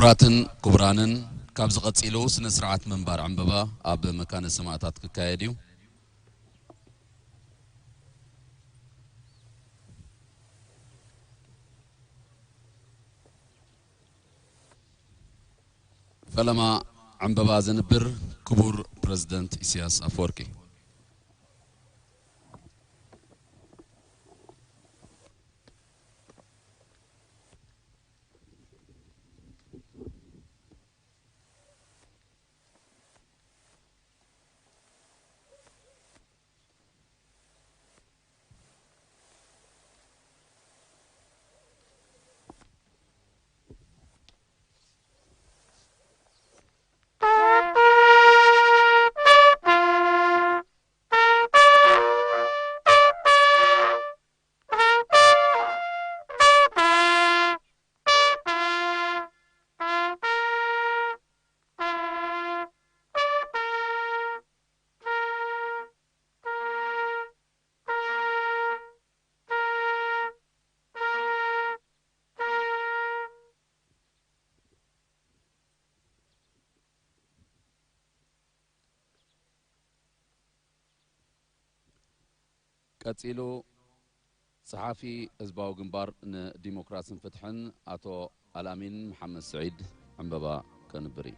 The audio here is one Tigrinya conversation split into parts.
ክቡራትን ክቡራንን፣ ካብዚ ቀጺሉ ስነ ስርዓት ምንባር ዕምበባ ኣብ መካነ ሰማእታት ክካየድ እዩ። ፈለማ ዕምበባ ዘንብር ክቡር ፕረዚደንት ኢሳያስ ኣፈወርቂ። ቀጺሉ፣ ጸሓፊ ህዝባዊ ግንባር ንዲሞክራስን ፍትሕን ኣቶ ኣልኣሚን መሓመድ ስዒድ ዕምበባ ከንብር እዩ።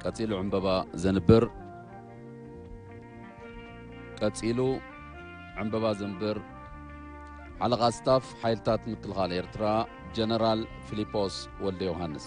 ቀጺሉ ዕምበባ ዘንብር። ቀጺሉ ዕምበባ ዘንብር ሓለቓ ስታፍ ሓይልታት ምክልኻል ኤርትራ ጀነራል ፊሊጶስ ወልደ ዮሃንስ።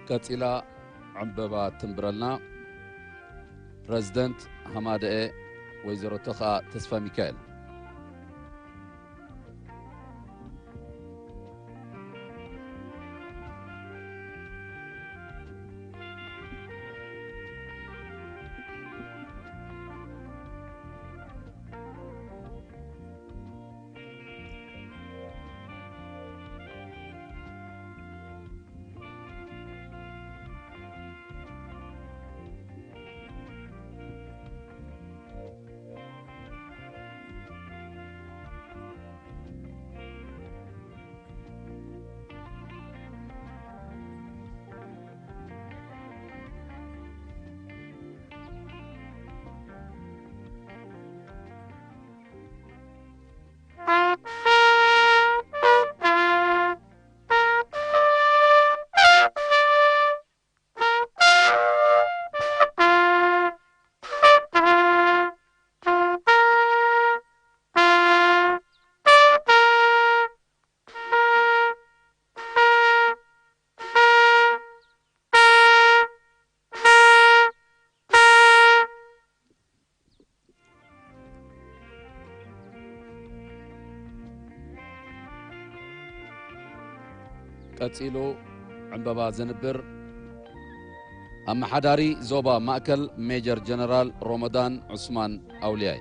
ቀጺላ ዕምበባ ትንብረልና ፕረዚደንት ሃማደኤ ወይዘሮ ተኽኣ ተስፋሚካኤል። ቀጺሉ ዕምበባ ዘንብር ኣመሓዳሪ ዞባ ማእከል ሜጀር ጀነራል ሮመዳን ዑስማን ኣውልያይ።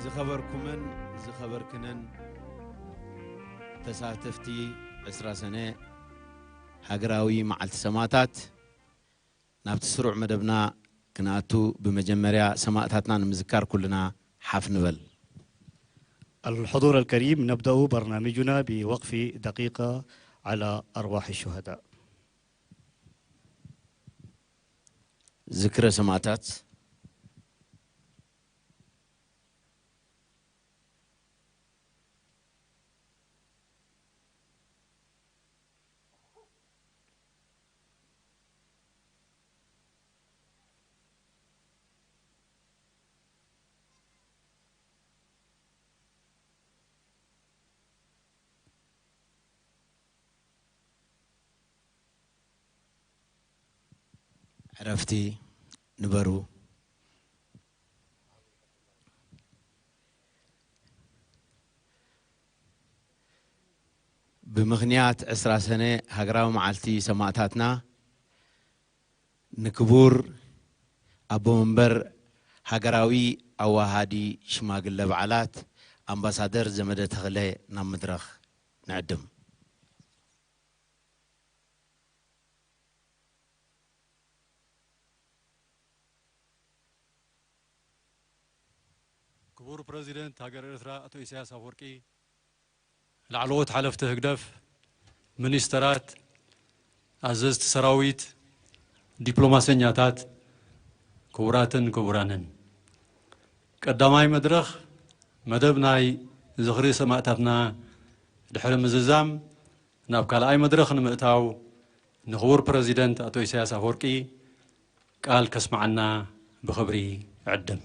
ዝኸበርኩምን ዝኸበርክንን ተሳተፍቲ ዕስራ ሰነ ሃገራዊ መዓልቲ ሰማእታት፣ ናብቲ ስሩዕ መደብና ክንኣቱ፣ ብመጀመርያ ሰማእታትና ንምዝካር ኩልና ሓፍ ንበል። الحضور الكريم، نبدأ برنامجنا بوقف دقيقة على أرواح الشهداء. ዝክረ ሰማእታት። ዕረፍቲ ንበሩ። ብምኽንያት ዕስራ ሰነ ሃገራዊ መዓልቲ ሰማእታትና፣ ንክቡር ኣቦ መንበር ሃገራዊ ኣዋሃዲ ሽማግለ በዓላት ኣምባሳደር ዘመደ ተኽለ ናብ መድረኽ ንዕድም። ክቡር ፕረዚደንት ሃገር ኤርትራ ኣቶ ኢሳያስ ኣፈወርቂ፣ ላዕለዎት ሓለፍቲ ህግደፍ፣ ሚኒስተራት፣ ኣዘዝቲ ሰራዊት፣ ዲፕሎማሰኛታት፣ ክቡራትን ክቡራንን፣ ቀዳማይ መድረኽ መደብ ናይ ዝኽሪ ሰማእታትና ድሕሪ ምዝዛም፣ ናብ ካልኣይ መድረኽ ንምእታው ንኽቡር ፕረዚደንት ኣቶ ኢሳያስ ኣፈወርቂ ቃል ከስምዓና ብኽብሪ እዕድም።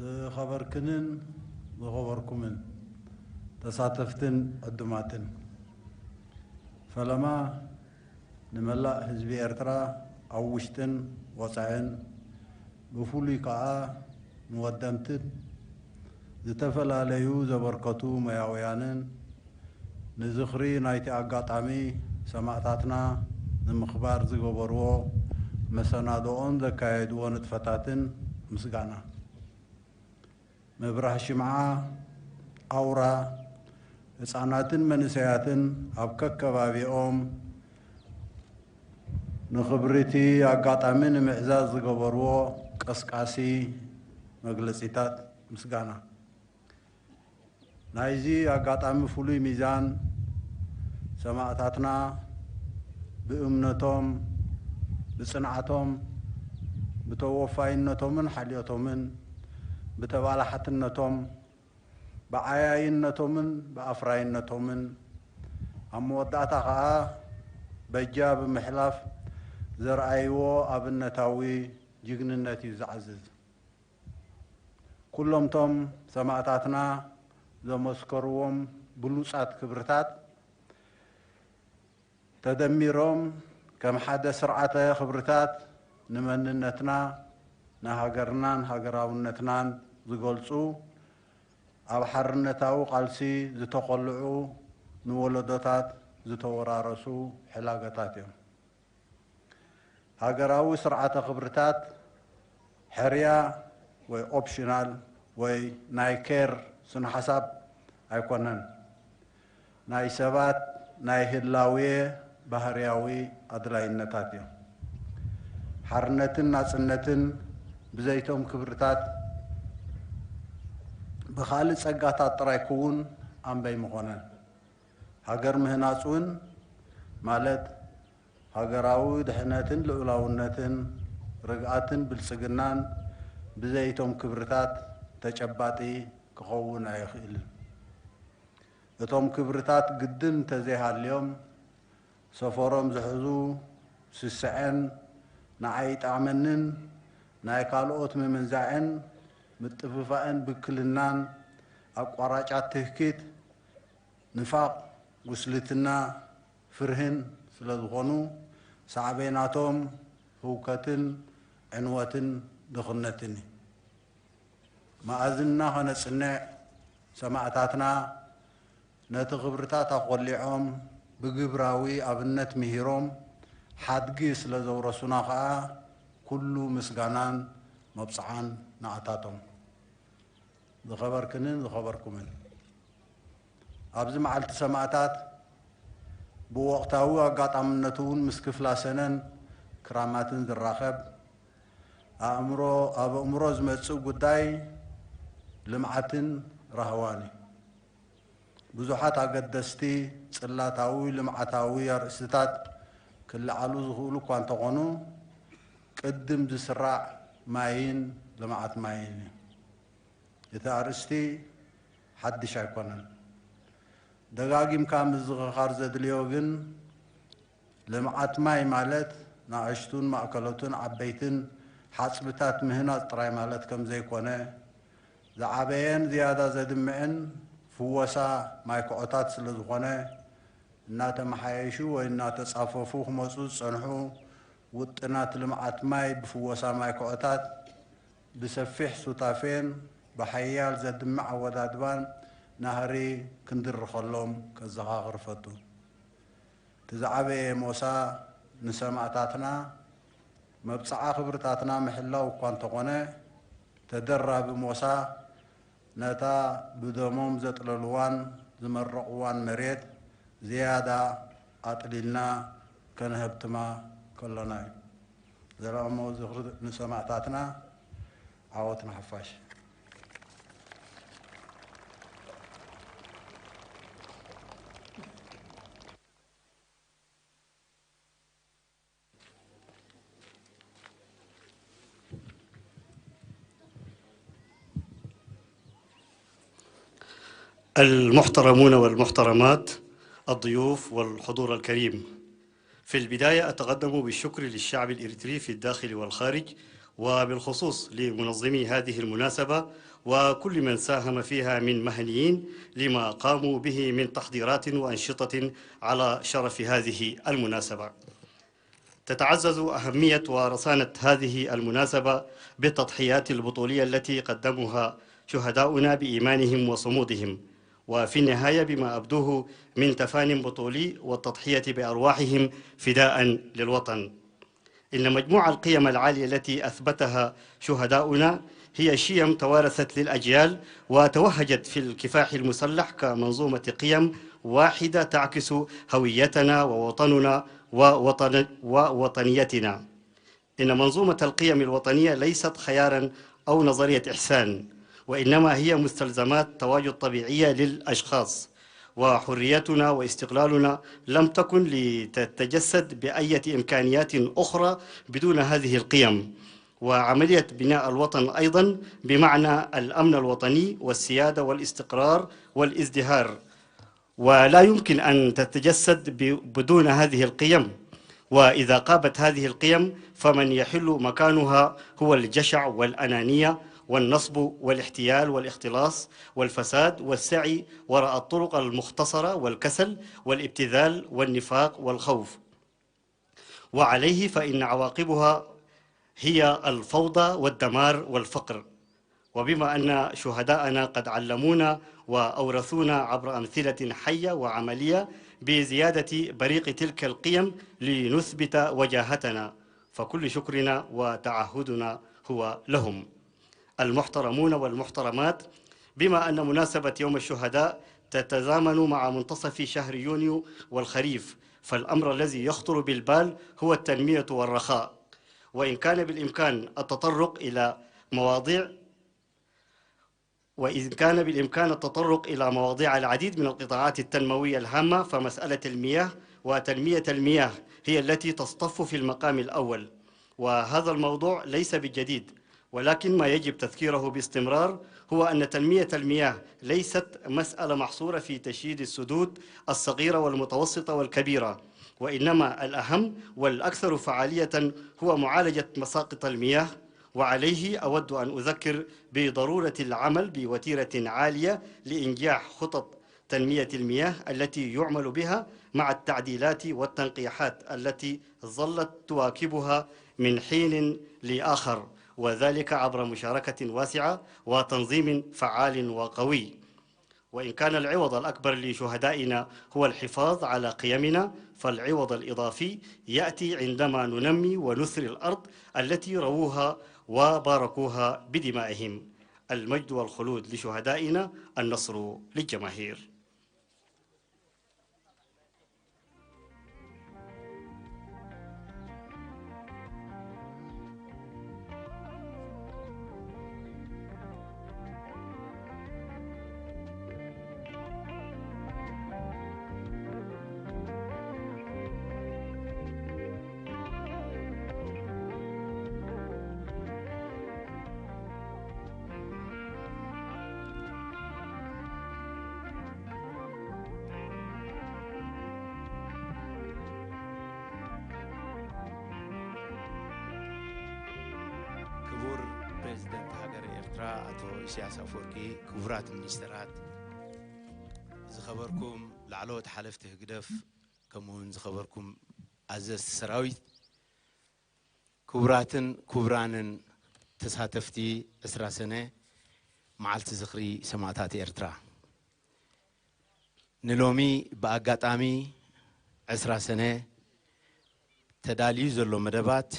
ዝኸበርክንን ዝኸበርኩምን ተሳተፍትን ዕዱማትን፣ ፈለማ ንመላእ ህዝቢ ኤርትራ ኣብ ውሽጥን ወጻኢን፣ ብፍሉይ ከኣ ንወደምትን ዝተፈላለዩ ዘበርከቱ ሞያውያንን፣ ንዝኽሪ ናይቲ ኣጋጣሚ ሰማእታትና ንምኽባር ዝገበርዎ መሰናድኦን ዘካየድዎ ንጥፈታትን ምስጋና። ምብራህ ሽምዓ፣ ኣውራ፣ ህጻናትን መንእሰያትን ኣብ ከከባቢኦም ንኽብሪ እቲ ኣጋጣሚ ንምዕዛዝ ዝገበርዎ ቀስቃሲ መግለጺታት ምስጋና። ናይዚ ኣጋጣሚ ፍሉይ ሚዛን ሰማእታትና ብእምነቶም፣ ብጽንዓቶም፣ ብተወፋይነቶምን ሓልዮቶምን፣ ብተባላሓትነቶም፣ ብዓያይነቶምን ብኣፍራይነቶምን፣ ኣብ መወዳእታ ኸኣ በጃ ብምሕላፍ ዘርኣይዎ ኣብነታዊ ጅግንነት እዩ ዘዓዝዝ። ኩሎምቶም ሰማእታትና ዘመስከርዎም ብሉጻት ክብርታት ተደሚሮም ከም ሓደ ስርዓተ ክብርታት ንመንነትና፣ ንሃገርናን ሃገራውነትናን ዝገልጹ፣ ኣብ ሓርነታዊ ቃልሲ ዝተኾልዑ፣ ንወለዶታት ዝተወራረሱ ሕላገታት እዮም። ሃገራዊ ስርዓተ ክብርታት ሕርያ ወይ ኦፕሽናል ወይ ናይ ኬር ስነ ሓሳብ ኣይኮነን። ናይ ሰባት ናይ ህላዌ ባህርያዊ ኣድላይነታት እዮም። ሓርነትን ናጽነትን ብዘይቶም ክብርታት ብኻልእ ጸጋታት ጥራይ ክውን ኣምበይ ምኾነን። ሃገር ምህናጽ እውን ማለት ሃገራዊ ድሕነትን ልኡላውነትን ርግኣትን ብልጽግናን ብዘይቶም ክብርታት ተጨባጢ ክኸውን ኣይኽእልን። እቶም ክብርታት ግድን እንተዘይሃልዮም ሰፈሮም ዝሕዙ ስስዐን ንዓይ ይጥዕመንን ናይ ካልኦት ምምንዛዕን ምጥፍፋእን ብክልናን ኣቋራጫት ትህኪት፣ ንፋቕ፣ ጉስልትና፣ ፍርህን ስለ ዝኾኑ፣ ሳዕቤናቶም ህውከትን ዕንወትን ድኽነትን እዩ። መኣዝንና ከነጽንዕ፣ ሰማእታትና ነቲ ክብርታት ኣኾሊዖም ብግብራዊ ኣብነት ምሂሮም ሓድጊ ስለ ዘውረሱና ኸኣ ኩሉ ምስጋናን መብጽዓን ንኣታቶም። ዝኸበርክንን ዝኸበርኩምን፣ ኣብዚ መዓልቲ ሰማእታት ብወቕታዊ ኣጋጣምነቱ እውን ምስ ክፍላ ሰነን ክራማትን ዝራኸብ፣ ኣእምሮ፣ ኣብ ኣእምሮ ዝመጽእ ጉዳይ ልምዓትን ራህዋን እዩ። ብዙሓት ኣገደስቲ ጽላታዊ ልምዓታዊ ኣርእስትታት ክለዓሉ ዝኽእሉ እኳ እንተኾኑ፣ ቅድም ዝስራዕ ማይን ልምዓት ማይን እዩ። እቲ ኣርእስቲ ሓድሽ ኣይኮነን። ደጋጊምካ ምዝኽኻር ዘድልዮ ግን፣ ልምዓት ማይ ማለት ንኣሽቱን ማእከሎትን ዓበይትን ሓጽብታት ምህናጽ ጥራይ ማለት ከም ዘይኮነ፣ ዝዓበየን ዝያዳ ዘድምዕን ፍወሳ ማይክዖታት ስለ ዝኾነ፣ እናተመሓየሹ ወይ እናተጻፈፉ ክመጹ ዝጸንሑ ውጥናት ልምዓት ማይ ብፍወሳ ማይክዖታት ብሰፊሕ ሱታፌን ብሓያል ዘድምዕ ኣወዳድባን ናህሪ ክንድርኸሎም ከዘኻኽር እፈቱ። እቲ ዝዓበየ ሞሳ ንሰማእታትና፣ መብጽዓ ክብርታትና ምሕላው እኳ እንተኾነ፣ ተደራቢ ሞሳ ነታ ብደሞም ዘጥለልዋን ዝመረቕዋን መሬት ዝያዳ ኣጥሊልና ከነሀብትማ ከሎና እዩ። ዘላለማዊ ዝኽሪ ንሰማእታትና፣ ዓወት ንሓፋሽ። المحترمون والمحترمات، الضيوف والحضور الكريم، في البداية أتقدم بالشكر للشعب الإريتري في الداخل والخارج، وبالخصوص لمنظمي هذه المناسبة وكل من ساهم فيها من مهنيين لما قاموا به من تحضيرات وأنشطة على شرف هذه المناسبة. تتعزز أهمية ورصانة هذه المناسبة بالتضحيات البطولية التي قدموها شهداؤنا بإيمانهم وصمودهم، وفي النهاية بما أبدوه من تفان بطولي والتضحية بأرواحهم فداء للوطن. إن مجموع القيم العالية التي أثبتها شهداؤنا هي شيم توارثت للأجيال وتوهجت في الكفاح المسلح كمنظومة قيم واحدة تعكس هويتنا ووطننا ووطن-، ووطنيتنا. إن منظومة القيم الوطنية ليست خيارا أو نظرية إحسان، وإنما هي مستلزمات تواجد طبيعية للأشخاص، وحريتنا واستقلالنا لم تكن لتتجسد بأية إمكانيات أخرى بدون هذه القيم. وعملية بناء الوطن أيضا بمعنى الأمن الوطني والسيادة والاستقرار والازدهار، ولا يمكن أن تتجسد ب-، بدون هذه القيم. وإذا غابت هذه القيم فمن يحل مكانها هو الجشع والأنانية والنصب والاحتيال والاختلاس والفساد والسعي وراء الطرق المختصرة والكسل والابتذال والنفاق والخوف. وعليه فإن عواقبها هي الفوضى والدمار والفقر. وبما أن شهداءنا قد علمونا وأورثونا عبر أمثلة حية وعملية بزيادة بريق تلك القيم لنثبت وجاهتنا، فكل شكرنا وتعهدنا هو لهم. المحترمون والمحترمات، بما أن مناسبة يوم الشهداء تتزامن مع منتصف شهر يونيو والخريف، فالأمر الذي يخطر بالبال هو التنمية والرخاء، وإن كان بالإمكان التطرق إلى مواضيع وإن كان بالإمكان التطرق إلى مواضيع العديد من القطاعات التنموية الهامة، فمسألة المياه وتنمية المياه هي التي تصطف في المقام الأول. وهذا الموضوع ليس بالجديد، ولكن ما يجب تذكيره باستمرار هو أن تنمية المياه ليست مسألة محصورة في تشييد السدود الصغيرة والمتوسطة والكبيرة، وإنما الأهم والأكثر فعالية هو معالجة مساقط المياه وعليه أود أن أذكر بضرورة العمل بوتيرة عالية لإنجاح خطط تنمية المياه التي يعمل بها مع التعديلات والتنقيحات التي ظلت تواكبها من حين لآخر، وذلك عبر مشاركة واسعة وتنظيم فعال وقوي. وإن كان العوض الأكبر لشهدائنا هو الحفاظ على قيمنا، فالعوض الإضافي يأتي عندما ننمي ونثري الأرض التي رووها وباركوها بدمائهم. المجد والخلود لشهدائنا، النصر للجماهير. ክቡር ፕሬዝደንት ሃገረ ኤርትራ ኣቶ ኢሳያስ ኣፈወርቂ፣ ክቡራት ሚኒስተራት፣ ዝኸበርኩም ላዕለዎት ሓለፍቲ ህግደፍ፣ ከምኡውን ዝኸበርኩም ኣዘዝቲ ሰራዊት፣ ክቡራትን ክቡራንን ተሳተፍቲ ዕስራ ሰነ መዓልቲ ዝኽሪ ሰማእታት ኤርትራ፣ ንሎሚ ብኣጋጣሚ ዕስራ ሰነ ተዳልዩ ዘሎ መደባት፣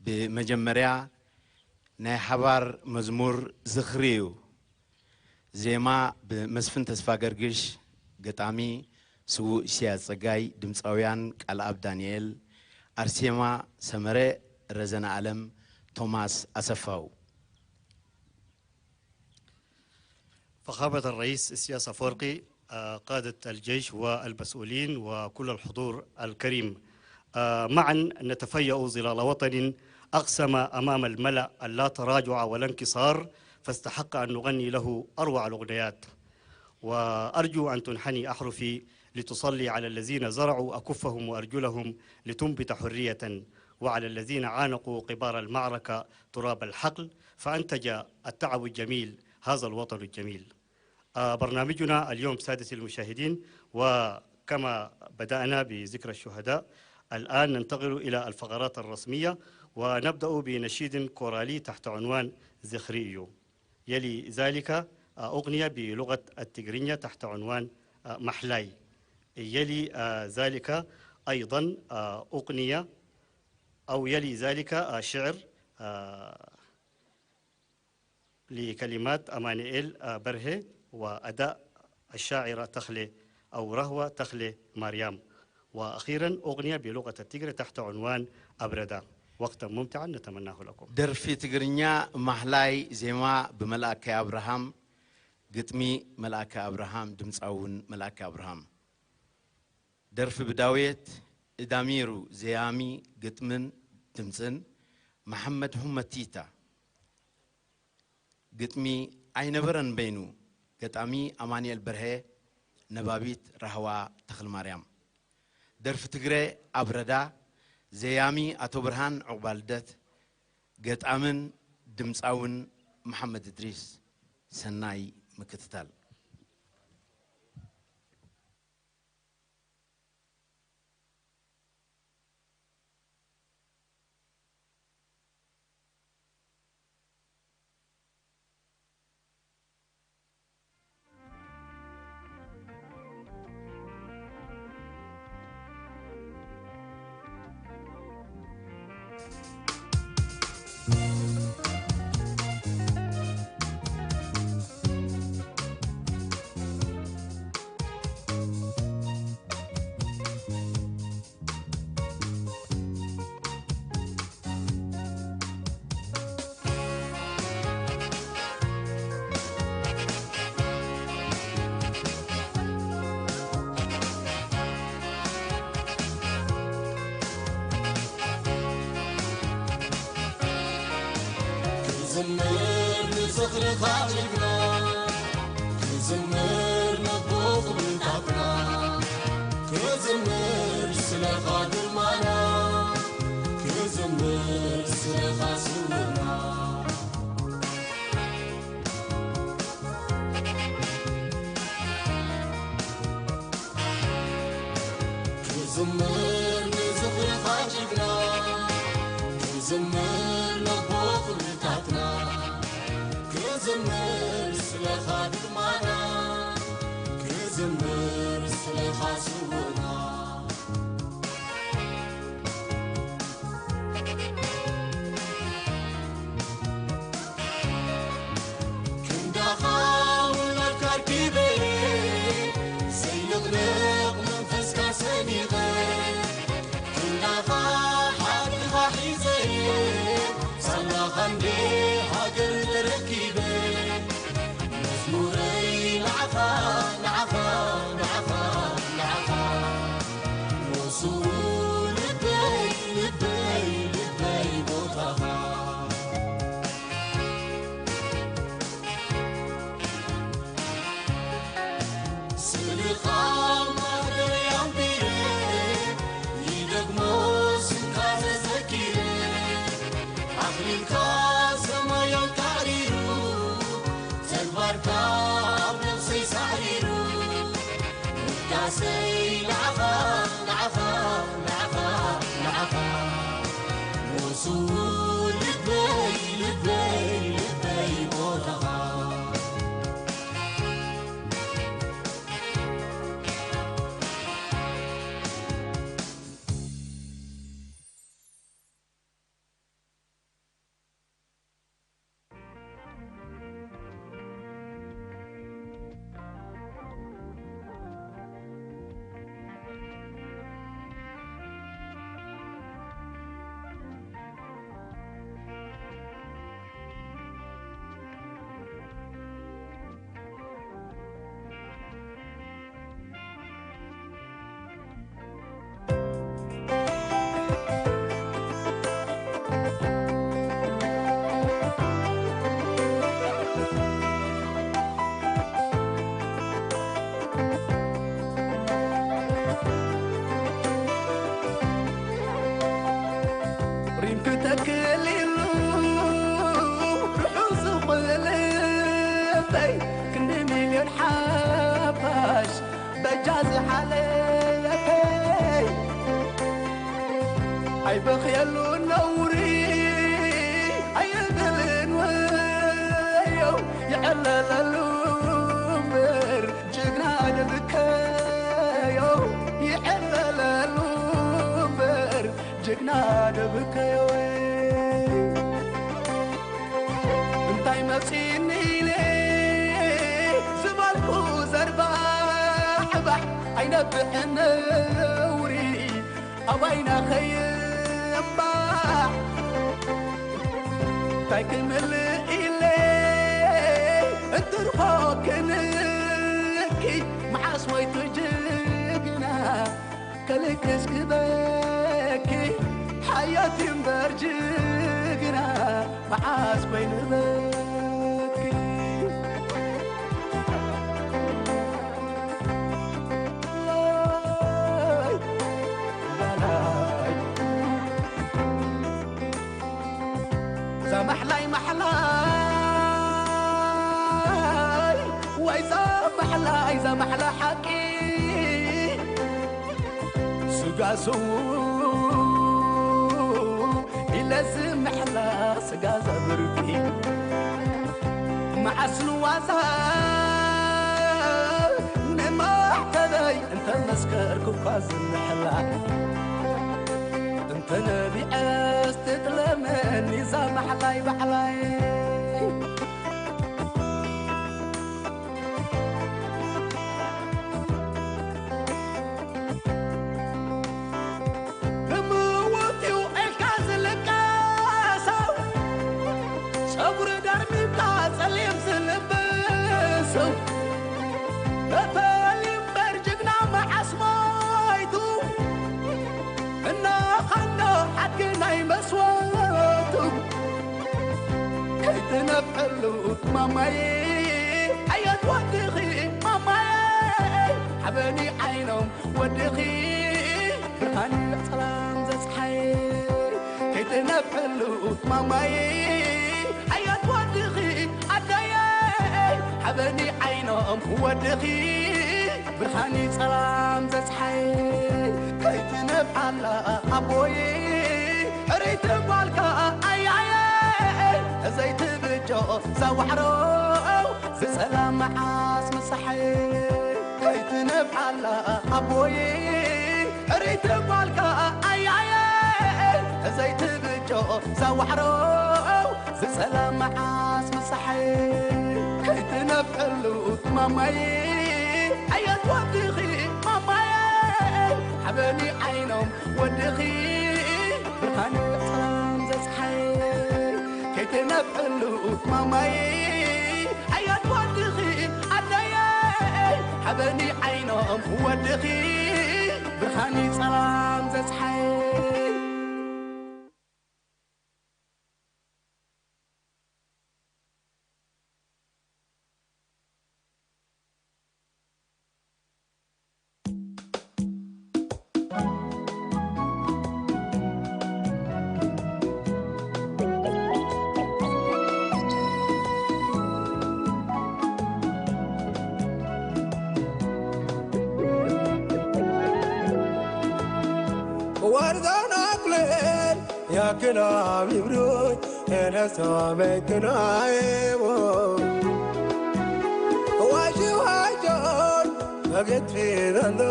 ብመጀመርያ ናይ ሓባር መዝሙር ዝኽሪ እዩ። ዜማ ብመስፍን ተስፋገርግሽ፣ ገጣሚ ስዉእ ኢሳያስ ጸጋይ፣ ድምጻውያን ቃልኣብ ዳንኤል፣ ኣርሴማ ሰመረ፣ ረዘነ ኣለም፣ ቶማስ ኣሰፋው። فخامة الرئيس إسياس أفورقي، آه، قادة الجيش والمسؤولين وكل الحضور الكريم، آه، معا نتفيأ ظلال وطن أقسم أمام الملأ اللا تراجع ولا انكسار، فاستحق أن نغني له أروع الأغنيات. وأرجو أن تنحني أحرفي لتصلي على الذين زرعوا أكفهم وأرجلهم لتنبت حرية، وعلى الذين عانقوا قبار المعركة تراب الحقل، فأنتج التعب الجميل هذا الوطن الجميل. آه، برنامجنا اليوم سادة المشاهدين، وكما بدأنا بذكرى الشهداء، الآن ننتقل إلى الفقرات الرسمية، ونبدأ بنشيد كورالي تحت عنوان ذخريو. يلي ذلك، آه، أغنية بلغة التجرينية تحت عنوان، آه، محلاي. يلي، آه، ذلك أيضا، آه، أغنية، أو يلي ذلك، آه، شعر، آه، لكلمات أمانيئيل، آه، برهي، وأداء الشاعرة تخلي أو رهوة تخلي مريم. وأخيرا أغنية بلغة التجري تحت عنوان أبردا. وقتا ممتعا نتمناه لكم. ደርፊ ትግርኛ ማህላይ፣ ዜማ ብመልኣከ ኣብርሃም፣ ግጥሚ መልኣከ ኣብርሃም፣ ድምፃውን መልኣከ ኣብርሃም። ደርፊ ብዳውየት እዳሚሩ፣ ዘያሚ፣ ግጥምን ድምፅን መሓመድ ሁመቲታ። ግጥሚ ኣይነበረን በይኑ፣ ገጣሚ ኣማኑኤል በርሀ፣ ነባቢት ራህዋ ተኽልማርያም። ደርፊ ትግረ ኣብረዳ፣ ዘያሚ ኣቶ ብርሃን ዑቕባልደት፣ ገጣምን ድምፃውን መሓመድ እድሪስ። ሰናይ ምክትታል። ክዝምር ንዝኽርኻ ጅግና፣ ክዝምር ንቦ ክብርታትና፣ ክዝምር ስለኻ ግርማና፣ ክዝምር ስለኻ ስውእና። ክዝምር ንዝኽርኻ ጅግና፣ ክዝምር ነቦ ክብርታትና፣ ክዝምር ስለኻ ግርማና፣ ክዝምር ስለኻ ስውእና። ክንዳኻ ውላድካ ኣርኪበ፣ ዘይንቕነቕ መንፈስካ ሰኒቐ፣ ክንዳኻ ሓድግኻ ሒዘ፣ ሳላኻ እንደ ሃገር ተረኪበ፣ መዝሙረይ ንዓኻ፣ ንዓኻ፣ ንዓኻ፣ ንዓኻ፣ ሞስኡ ልበይ፣ ልበይ፣ ልበይ ቦታኻ። ስእልኻ ማህደር ኣንቢረ፣ ይደግሞ ስምካ ዘዘኪረ፣ ኣኽሊልካ ሰማይ ኣንጣዕሪሩ፣ ተግባርካ ኣብ ነፍሰይ ሳዕሪሩ፣ ውዳሰይ ንዓኻ፣ ንዓኻ፣ ንዓኻ፣ ንዓኻ፣ ሞስኡ ልበይ፣ ልበይ፣ ልበይ ቦታኻ። ሪም ክተክል ኢሉ ርሑስ ዝኾነ ልበይ፣ ክንዲ ሚልዮን ሓፋሽ በጃ ዝሓለፈይ። ኣይበኽየሉ ነውሪ ኣይብልን ወዮ፣ ይዕለለሉ እምበር ጅግና ደብከዮ፣ ይዕለለሉ እምበር ጅግና ደብከዮ። እንታይ መጺኒ ኢለ ዝበልኩ ዘርባሕባሕ ኣይነብሕን ነውሪ ኣባይና ኸይምባሕ። እንታይ ክምልእ ኢለ እንትርፎ ክንኪ፣ መዓስ ሞይቱ ጅግና ከልቅስ ክበኪ፣ ሓያት እምበር ጅግና መዓስ ኮይኑ በኪ። ዛማሕላይ ማሕላይ ወይ ዛማሕላይ ዛማሕላ ሓቂ ስጋ ስዉ ኢለ ዝምሕላ ስጋ ዘብርኪ መዓስ ንዋዛ ንማሕተበይ እንተመስከርኩ እኳ ዝምሕላ እንተ ነቢዐስ ትጥለመኒ ዛማሕላይ ባዕላይ ብምውት እዩ ኢልካ ዝልቀሶ ጸጉሪ ደርቢብካ ጸሊም ዝልብሶ ተፈልዩ እምበር ጅግና መዓስ ሞይቱ እናኻኖ ሓድጊ ናይ መስዋእቱ ከይትነፍሐሉ ማማየ ኣየት ወድኺ ማማየ ሓበኒ ዓይኖም ወድኺ ብርሃን ጸላም ዘጽሓየ ከይትነፍሐሉ ማማየ ኣየት ወድኺ ኣደየ ሓበኒ ዓይኖም ወድኺ ብርሃኒ ጸላም ዘጽሓየ ከይት ትነብዓላ ኣቦይ፣ ሕርይቲ ጓልካ ኣያየ፣ ዘይትብጆ ዘዋሕሮ፣ ብጸላም መዓስ ምሳሐይ። ከይትነብዓላ ኣቦይ፣ ሕርይቲ ጓልካ ኣያየ፣ ዘይትብጆ ዘዋሕሮ፣ ብጸላም መዓስ ምሳሐይ። ከይትነብዐሉ ማማይ፣ ኣየት ወድኺ ማማየ፣ ሓበኒ ዓይኖም ወድኺ፣ ብርሃን ጸላም ዘጽሓይ። ከይትነብዐሉ ማማይ፣ ኣየት ወድኺ ኣደየ፣ ሓበኒ ዓይኖም ወድኺ፣ ብርሃን ጸላም ዘጽሓይ። ወርዛን ኣክሌል ያክን ኣብ ይብሩኝ እነሳ መክናዬ። ዋሺ ዋጆን መገት ፊናንዶ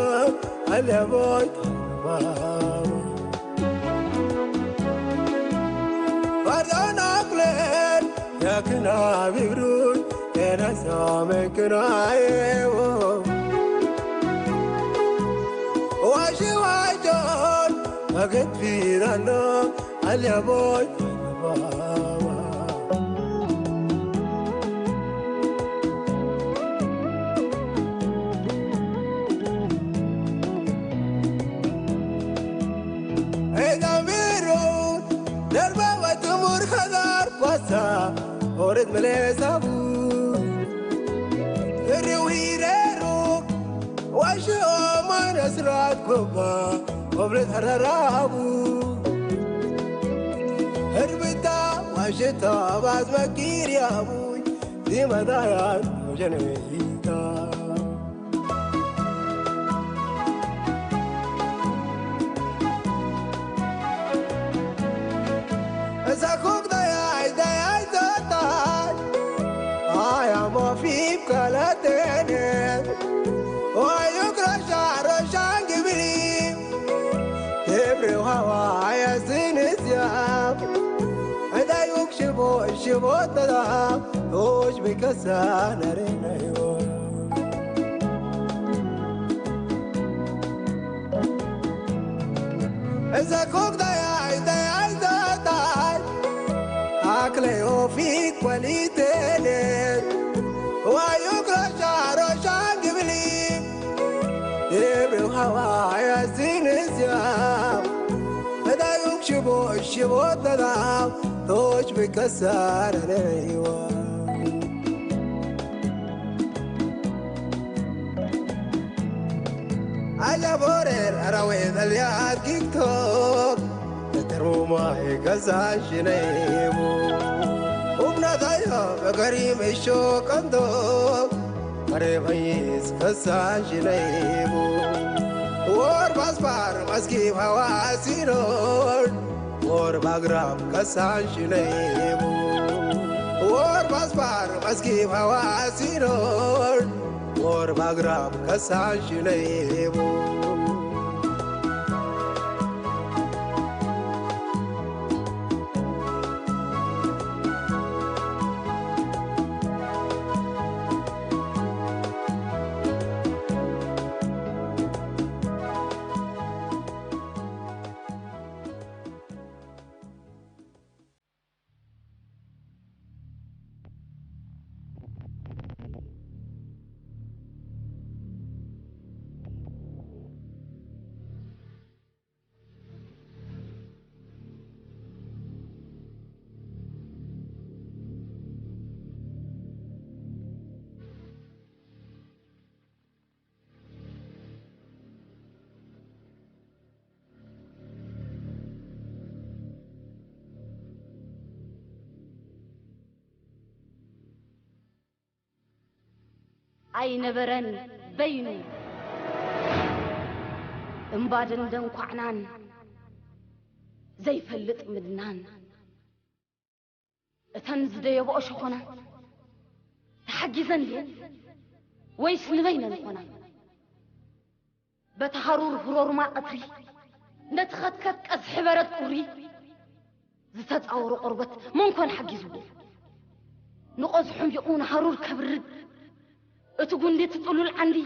ኣለቦይ ተባው። Pardon aklen yakın abibruy. Enes amen kınayevo. Washi wajon aget firano alyaboy. Edamiru derba vatumur khadar pasa oret melesabu. Riu hireru washu oman asrat kuba oblet hararabu. Herbita washita baz makiriabu. Dimadayan ojanita. Zakuk dayay dayay dotay. Ay amo fip kalatene. Oyuk rasha rashan gibri. Tebre hawa ayasin isyam. Adayuk shibo shibo tada. Tosh bikasa narena yo. Zakuk dayay dayay dotay. Akle ofik kwalitene. Wayuk rasha rashan gibli. Tebre hawa ayasin isyam. Adayuk shibo shibo tada. Tosh bikasa narena yo. Ala borer arawe dalia TikTok. Teruma he gaza shinemu. Umna daya bagari me sho kando. Are bhais gaza shinemu. Or basbar maski hawa sinor. Or bagram gaza shinemu. Or basbar maski hawa sinor. Or bagram gaza shinemu. ኣይነበረን በይኑ። እምባ ደንደን ኳዕናን ዘይፈልጥ ምድናን። እተን ዝደየብኦ ሸኾና ተሓጊዘን ድየን ወይስ ንበይነን ኾና? በቲ ሃሩር ህሮርማ ቀትሪ፣ ነቲ ኸትከት ቀዝሒ በረድ ቁሪ ዝተጻወሮ ቆርበት መን ኮን ሓጊዝዎ? ንቐዝሑ እምቢቑ ንሃሩር ከብርድ፣ እቲ ጉንዲ፣ እቲ ጥሉል ዓንዲ፣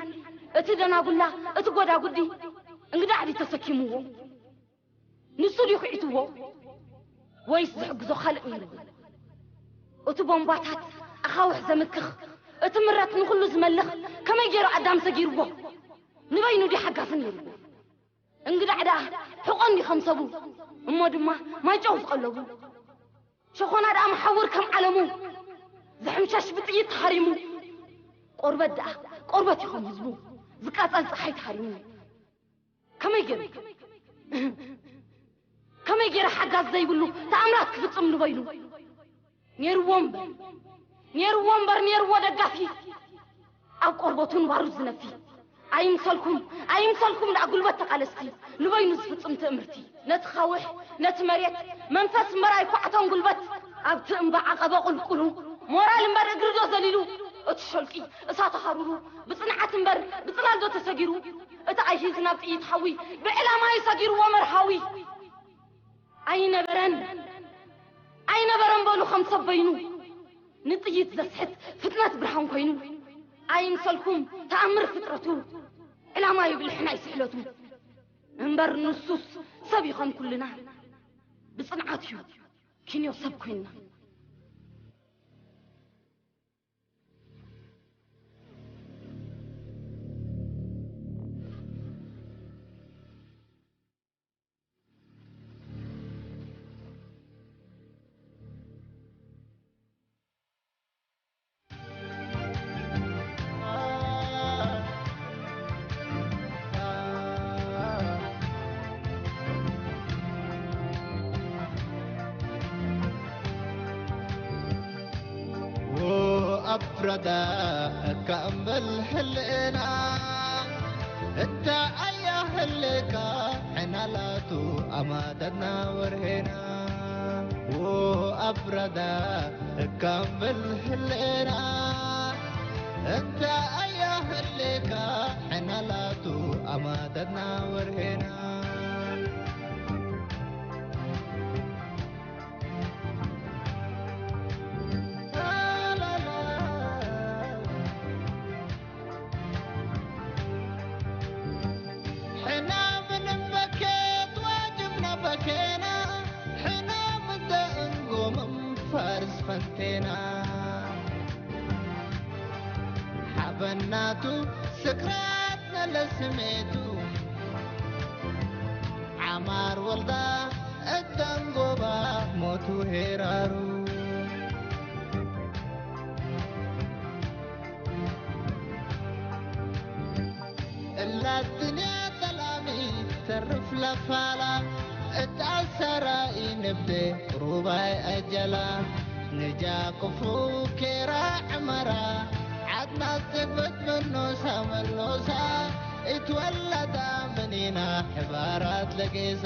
እቲ ደናጉላ፣ እቲ ጎዳጉዲ፣ እንግዳ ዓዲ ተሰኪምዎ። ንሱ ድዩ ኺዒትዎ? ወይስ ዝሕግዞ ካልእ ነይርዎ? እቲ ቦምባታት ኣኻውሕ ዘምክኽ፣ እቲ ምረት ንኹሉ ዝመልኽ ከመይ ገይሩ ኣዳም ሰጊርዎ? ንበይኑ ድዩ ሓጋዚ ነይርዎ? እንግዳዕ ደኣ ሕቖን ድዩ ከም ሰቡ? እሞ ድማ ማይ ጨው ዝቐለቡ። ሸኾና ደኣ መሓውር ከም ዓለሙ ዝሕምሸሽ ብጥይት ተሃሪሙ። ቆርበት ደኣ ቆርበት እዩ ከም ህዝቡ ዝቃጸል ጸሓይ ተሃሪሙ። ከመይ ገይሩ ከመይ ገይረ ሓጋዝ ዘይብሉ ተኣምራት ክፍጽም ንበይኑ? ኔርዎ እምበር ኔርዎ እምበር ኔርዎ ደጋፊ፣ ኣብ ቆርበቱ ንባሩድ ዝነፊ። ኣይምሰልኩም ኣይምሰልኩም ደኣ ጉልበት ተቓለስቲ፣ ንበይኑ ዝፍጽም ትእምርቲ። ነቲ ኻውሕ ነቲ መሬት መንፈስ እምበር ኣይኳዕቶን ጉልበት። ኣብቲ እምባ ዓቐበ ቁልቁሉ ሞራል እምበር እግሪ ዶ ዘሊሉ? እቲ ሸልቂ እሳተ ሃሩሩ ብጽንዓት እምበር ብጽላል ዶ ተሰጊሩ? እቲ ኣይሂዝ ናብ ጥይት ሓዊ ብዕላማ እዩ ሰጊርዎ መርሃዊ። ኣይነበረን ኣይነበረን በሉ ከም ሰብ በይኑ፣ ንጥይት ዘስሕት ፍጥነት ብርሃን ኮይኑ። ኣይምሰልኩም ተኣምር ፍጥረቱ፣ ዕላማ ይብልሕን ኣይስሕለቱ። እምበር ንሱስ ሰብ ይኾን ኩልና፣ ብጽንዓት እዩ ኪንዮ ሰብ ኮይንና። ወ ኣፍረዳ እካ እምበል ህልእና፣ እታ ኣያ ህልካ ሕናላቱ ኣማተትና ወርሄና። ወ ኣፍረዳ እካ እምበል ህልእና፣ እታ ኣያ ህልካ ሕናላቱ ኣማተትና ወርሄና። ሕና ምንም በኬት ዋጅብና በኬና፣ ሕና ምደ እንጎምም ፋርስ ፈንቴና። ሓበናቱ ስክራት ነለ ስሜቱ፣ ዓማር ወልዳ እተንጎባ ሞቱ ሄራሩ። እላ ድንያ ጠላሚ ተርፍ ለፋላ፣ እታ ሰራኢ ንብደ ሩባይ ኣጀላ፣ ንጃ ቅፉ ኬራ ዕመራ፣ ዓድና ዘግበት መኖሳ መሎሳ፣ እትወለዳ ምኒና ሕባራት ለጌሳ።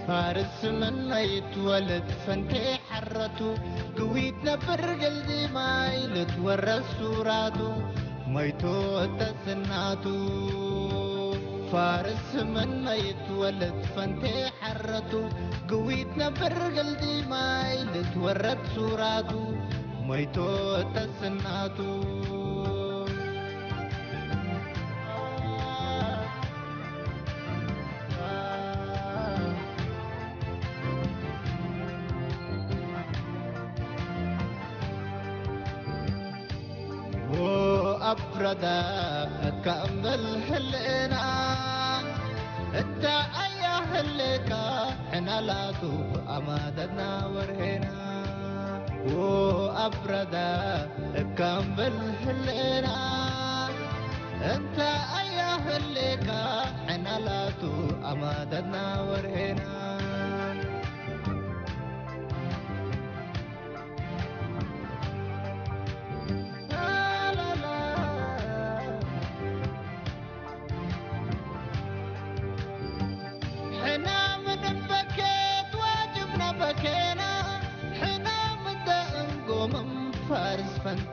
ፋርስ ምነይት ወልድ ፈንቴ ሐረቱ፣ ግዊት ነብር ገልዲ ማይ ልትወረስ ሱራቱ፣ መይቶ እተስናቱ። ፋርስ ምነይት ወልድ ፈንቴ ሐረቱ፣ ግዊት ነብር ገልዲ ማይ ልትወረድ ሱራቱ፣ መይቶ እተስናቱ። ወ ኣፍረዳ እካ እምበል ህልእና፣ እታ ኣያ ህልካ ሕናላቱ ኣማተትና ወርሄና። ወ ኣፍረዳ እካ እምበል ህልእና፣ እታ ኣያ ህልካ ሕናላቱ ኣማተትና ወርሄና።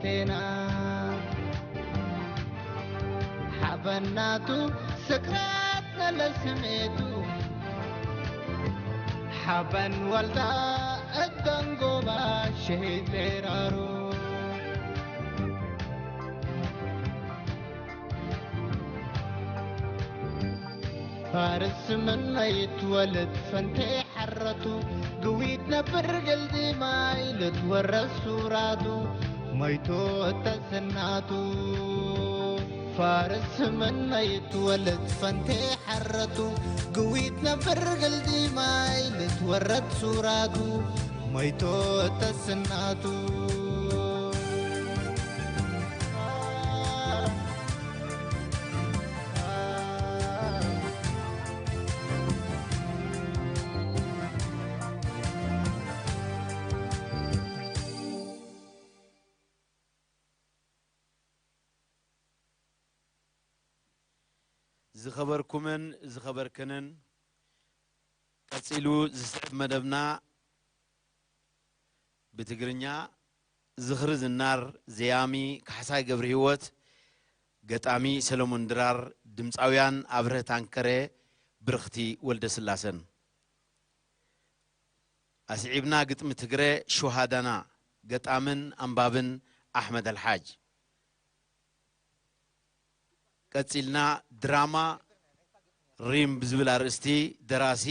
ዜና ሓበናቱ ስክራት ነለ ስሜቱ ሓበን ወልዳ እተንጎባ ሸሂድ ሌራሩ ፋርስ መናይት ወልድ ፈንቴ ሓረቱ ግዊት ነብር ገልዲ ማይ ልትወረስ ሱራቱ መይቶ እተስናቱ ፋርስ መናይት ወልድ ፈንቴ ሓረቱ ግዊት ነብር ገልዲ ማይ ልትወረድ ሱራቱ መይቶ እተስናቱ ዝኸበርኩምን ዝኸበርክንን፣ ቀጺሉ ዝስዕብ መደብና ብትግርኛ። ዝኽሪ ዝናር፣ ዘያሚ ካሕሳይ ገብረሂወት፣ ገጣሚ ሰለሙን ድራር፣ ድምጻውያን ኣብርህ ታንከረ፣ ብርኽቲ ወልደስላሰን። ኣስዒብና ግጥሚ ትግረ ሹሃዳና፣ ገጣምን ኣንባብን ኣሕመድ ኣልሓጅ። ቀጺልና ድራማ ሪም ብዝብል ኣርእስቲ፣ ደራሲ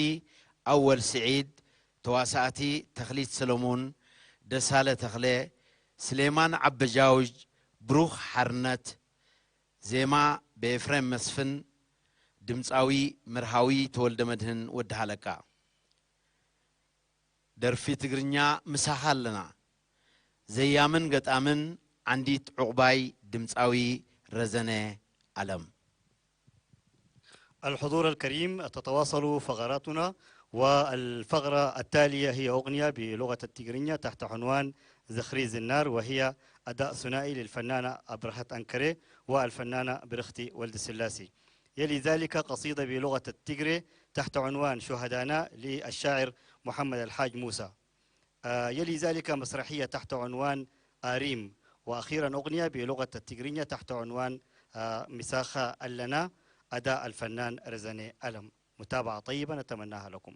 ኣወል ስዒድ፣ ተዋሳእቲ ተኽሊት ሰለሙን፣ ደሳለ ተኽለ፣ ስሌማን ዓበጃውጅ፣ ብሩኽ ሓርነት፣ ዜማ ብኤፍሬም መስፍን፣ ድምጻዊ መርሃዊ ተወልደመድህን ወዲ ሃለቃ። ደርፊ ትግርኛ ምሳኻ ኣለና። ዘያምን ገጣምን ዓንዲት ዑቕባይ ድምጻዊ ረዘነ ኣለም። الحضور الكريم، تتواصل فقراتنا، والفقرة التالية هي أغنية بلغة التيغرينيا تحت عنوان زخري زنار، وهي أداء ثنائي للفنانة أبرهة أنكري والفنانة برختي ولد السلاسي. يلي ذلك قصيدة بلغة التيغري تحت عنوان شهدانا للشاعر محمد الحاج موسى. آه، يلي ذلك مسرحية تحت عنوان آريم، وأخيرا أغنية بلغة التيغرينيا تحت عنوان، آه، مساخة ألنا، أداء الفنان رزاني ألم. متابعة طيبة نتمناها لكم.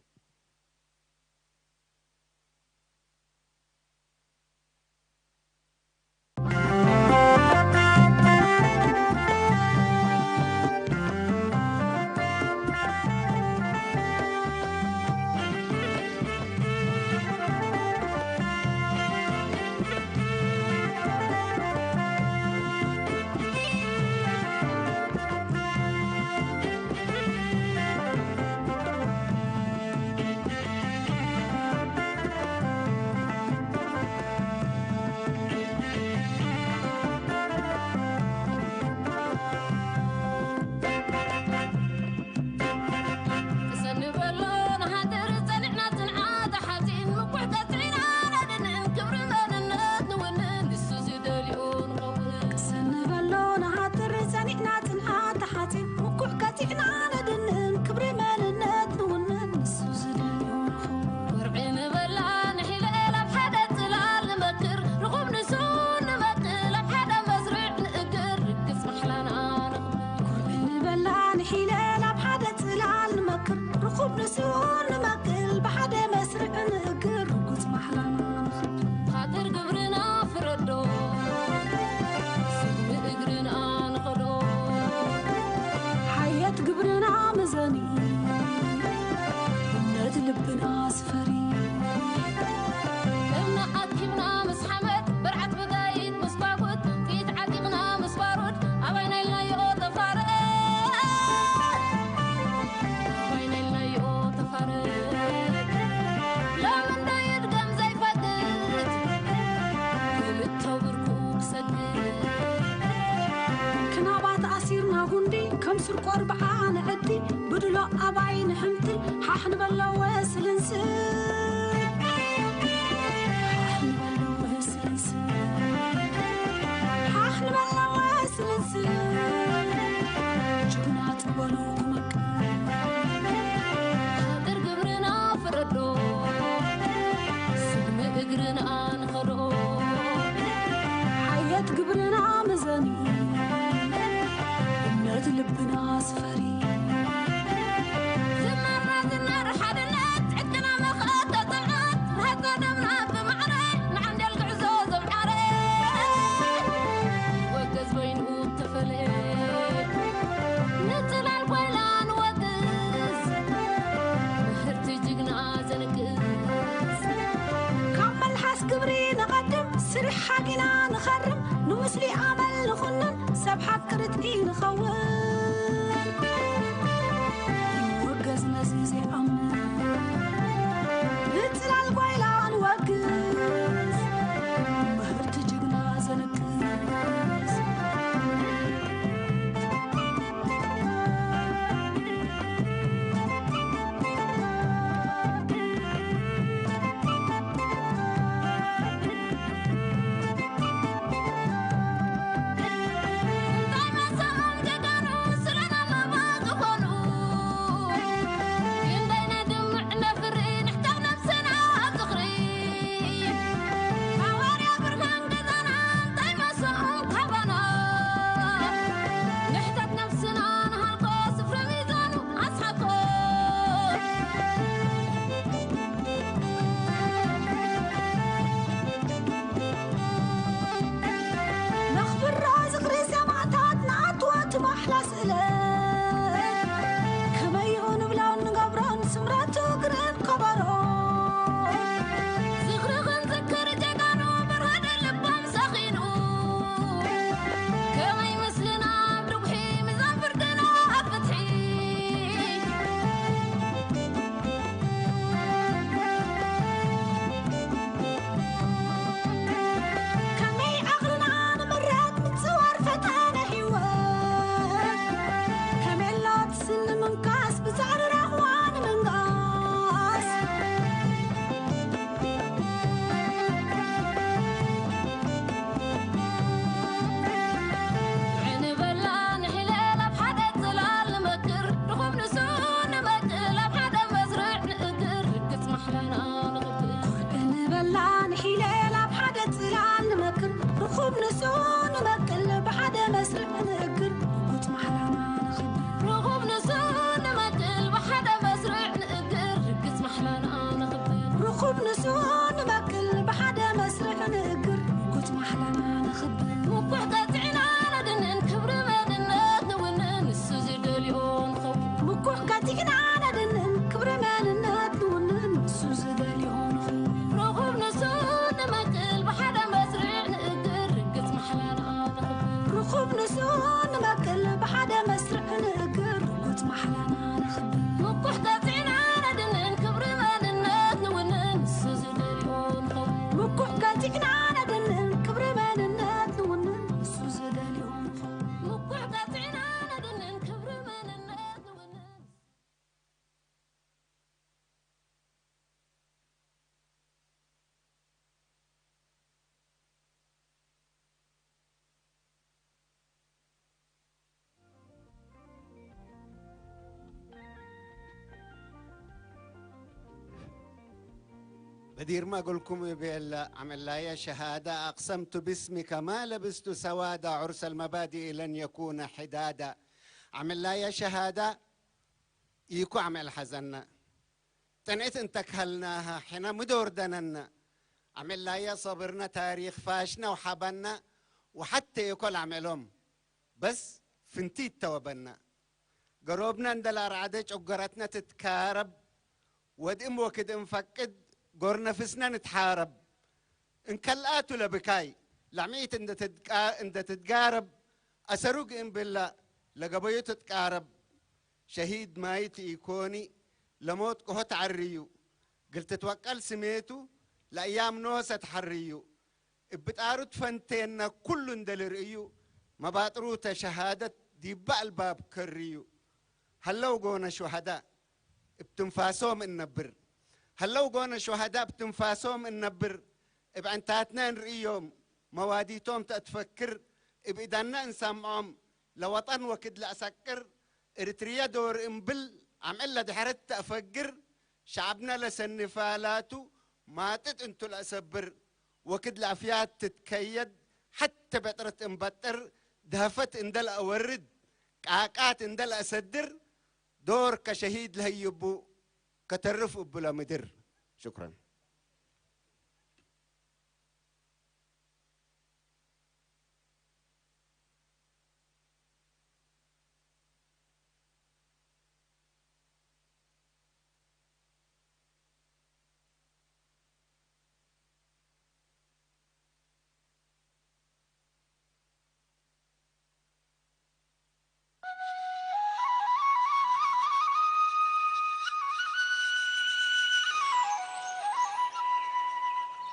ኢና ንኸርም፣ ንምስሊ ኣመል ንኹንን፣ ሰብ ሓቂ ርትዒ ንኸውን። ይወገዝ ነዚ ዘይኣምን፣ ብጽላል ጓይላ ንወግዝ፣ ምህርቲ ጅግና ዘንግስ። ነኽብሮ ዝኽሪ ሰማእታት ንኣትዎ እቲ ማሕላ ስእለት። ከመይ ንብሎን ንገብሮን ስምረቱ ግርም ከበሮ። ዝኽሪ ክንዝክር ጀጋኑ ብርሃን ልቦም ሰኺኑ። ከመይ ምስልና ኣብ ድጉሒ ሚዛን ፍርድና ኣብ ፍትሒ። ከመይ ዓቕልና ንምረት ምጽዋር ፈተነ ህይወት። ከመይ ኣላት ስኒ ምንካስ ብጻዕሪ ራህዋ ንምንጋስ። ንበላ ንሒለ ናብ ሓደ ጽላል ንመክር፣ ርኹብ ንሱ ንመቅል ኣብ ሓደ መስርዕ ንእግር፣ ርግጽ ማሕላና ንኽብር። ንበላ ንሒለ ናብ ሓደ ጽላል ንመክር፣ ርኹብ ንሱ ንመቅል ብሓደ መስርዕ ንእግር፣ ርጉጽ ማሕላና ንኽብር። ርኹብ ንሱ ንመቅል ብሓደ መስርዕ ንእግር፣ ርግጽ ማሕላና ንኽብር። ርኹብ ንሱ ንመቅል ብሓደ መስርዕ ንእግር፣ ርጉጽ ማሕላና ንኽብር። ምኩሕ ቀጺዕና ነድንን ክብሪ መንነት ንውንን ንሱ ዝደልዮ ንኸውን። ምኩሕ ቀጺዕና ነድንን ክብሪ መንነት ንውንን ንሱ ዝደልዮ ንኸውን። ርኹብ ንሱ ንመቅል ብሓደ መስርዕ ንእግር፣ ርግጽ ማሕላና ንኽብር። ርኹብ ንሱ ንመቅል ብሓደ መስርዕ ንእግር፣ ርጉጽ ማሕላና ንኽብር። ምኩሕ ቀጺዕና ነድንን ክብሪ መንነት ንውንን ንሱ ዝደልዮ ንኸውን። ምኩሕ ቀጺዕና ነድንን ክብሪ መንነት ንውንን ንሱ ዝደልዮ ንኸውን። ምኩሕ ቀጺዕና ነድንን ክብሪ መንነት ንውንን بدير ما أقولكم بيل عمل لا يا شهادة، أقسمت باسمك ما لبست سوادة، عرس المبادئ لن يكون حدادا. عمل لا يا شهادة، إيكو عمل حزنا. ጠንዕት እንተካልናሃ ሕነ ምዶር ደነነ። ኣመላያ ሰብርነ ታሪኽ ፋሽነ ወሓበነ ወሓተ የኮል ኣመሎም በስ ፍንቲ ይተወበነ። ገሮብነ እንደላርዓደ ጨጎረትነ ትትካረብ ወድእም ወክድእም ፈቅድ ጎር ነፍስነ ንትሓረብ። እንከልኣቱ ለብካይ ላዕሚት እንደ ትድቃ-፣ እንደ ትድጋረብ ኣሰሩግ እምብላ ለገበዩ ትትቃረብ። ሸሂድ ማይት ኢኮኒ ለሞት ቅሆ ተዓርዩ፣ ግል ትትወቀል ስሜቱ ለእያም ኖሰ ተሓርዩ። እብ ጣሩ ትፈንቴነ ኩሉ እንደ ልርእዩ፣ መባጥሩ ተሸሃደት ዲባ ኣልባብ ከርዩ። ሀለው ጎነ ሹሃዳ እብ ትንፋሶም እነብር። ሀለው ጎነ ሹሃዳ እብ ትንፋሶም እነብር። እብ ዕንታትነ እንርእዮም መዋዲቶም ተእትፈክር። እብ እዳነ እንሰምዖም ለወጠን ወክድ ለአሰቅር። እርትርየ ዶር እምብል አምዕል ለድሕረት ተእፈግር። ሸዕብነ ለሰንፋላቱ ማጥጥ እንቱ ለአሰብር። ወክድ ለአፍያት ትትከየድ ሐተ በጥረት እምበጥር። ደህፈት እንደ ለአወርድ ቃቃት እንደ ለአሰድር። ዶር ከሸሂድ ለህይቡ ከተርፍ እቡ ለምድር። ሽኩረን።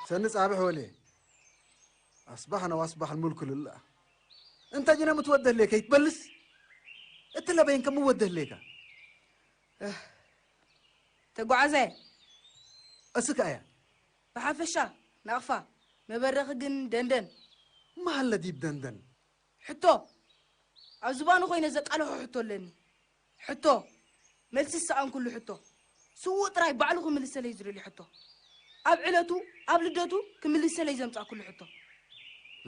ሰኒ ጻብሕ ወልየ ኣስባሕ ነዋ ኣስባሕ ልሙልኩልላ። እንተ ጅነ ምትወደህ ሌከ ይትበልስ? እትለበይን ከም ምወደህ ሌካ። እህ፣ ተጓዓዘ። እስካ እያ። ብሓፈሻ ናቕፋ፣ መበረኺ ግን ደንደን። መሃለ ዲብ ደንደን። ሕቶ፣ ኣብ ዝባኑ ኮይነ ዘቃለሖ ሕቶ ኣለኒ። ሕቶ፣ መልሲ ዝሰኣንኩሉ ሕቶ። ስዉእ ጥራይ ባዕሉ ክምልሰለይ ዝደልዮ ሕቶ። ኣብ ዕለቱ፣ ኣብ ልደቱ ክምልሰለይ ዘምጻእኩሉ ሕቶ።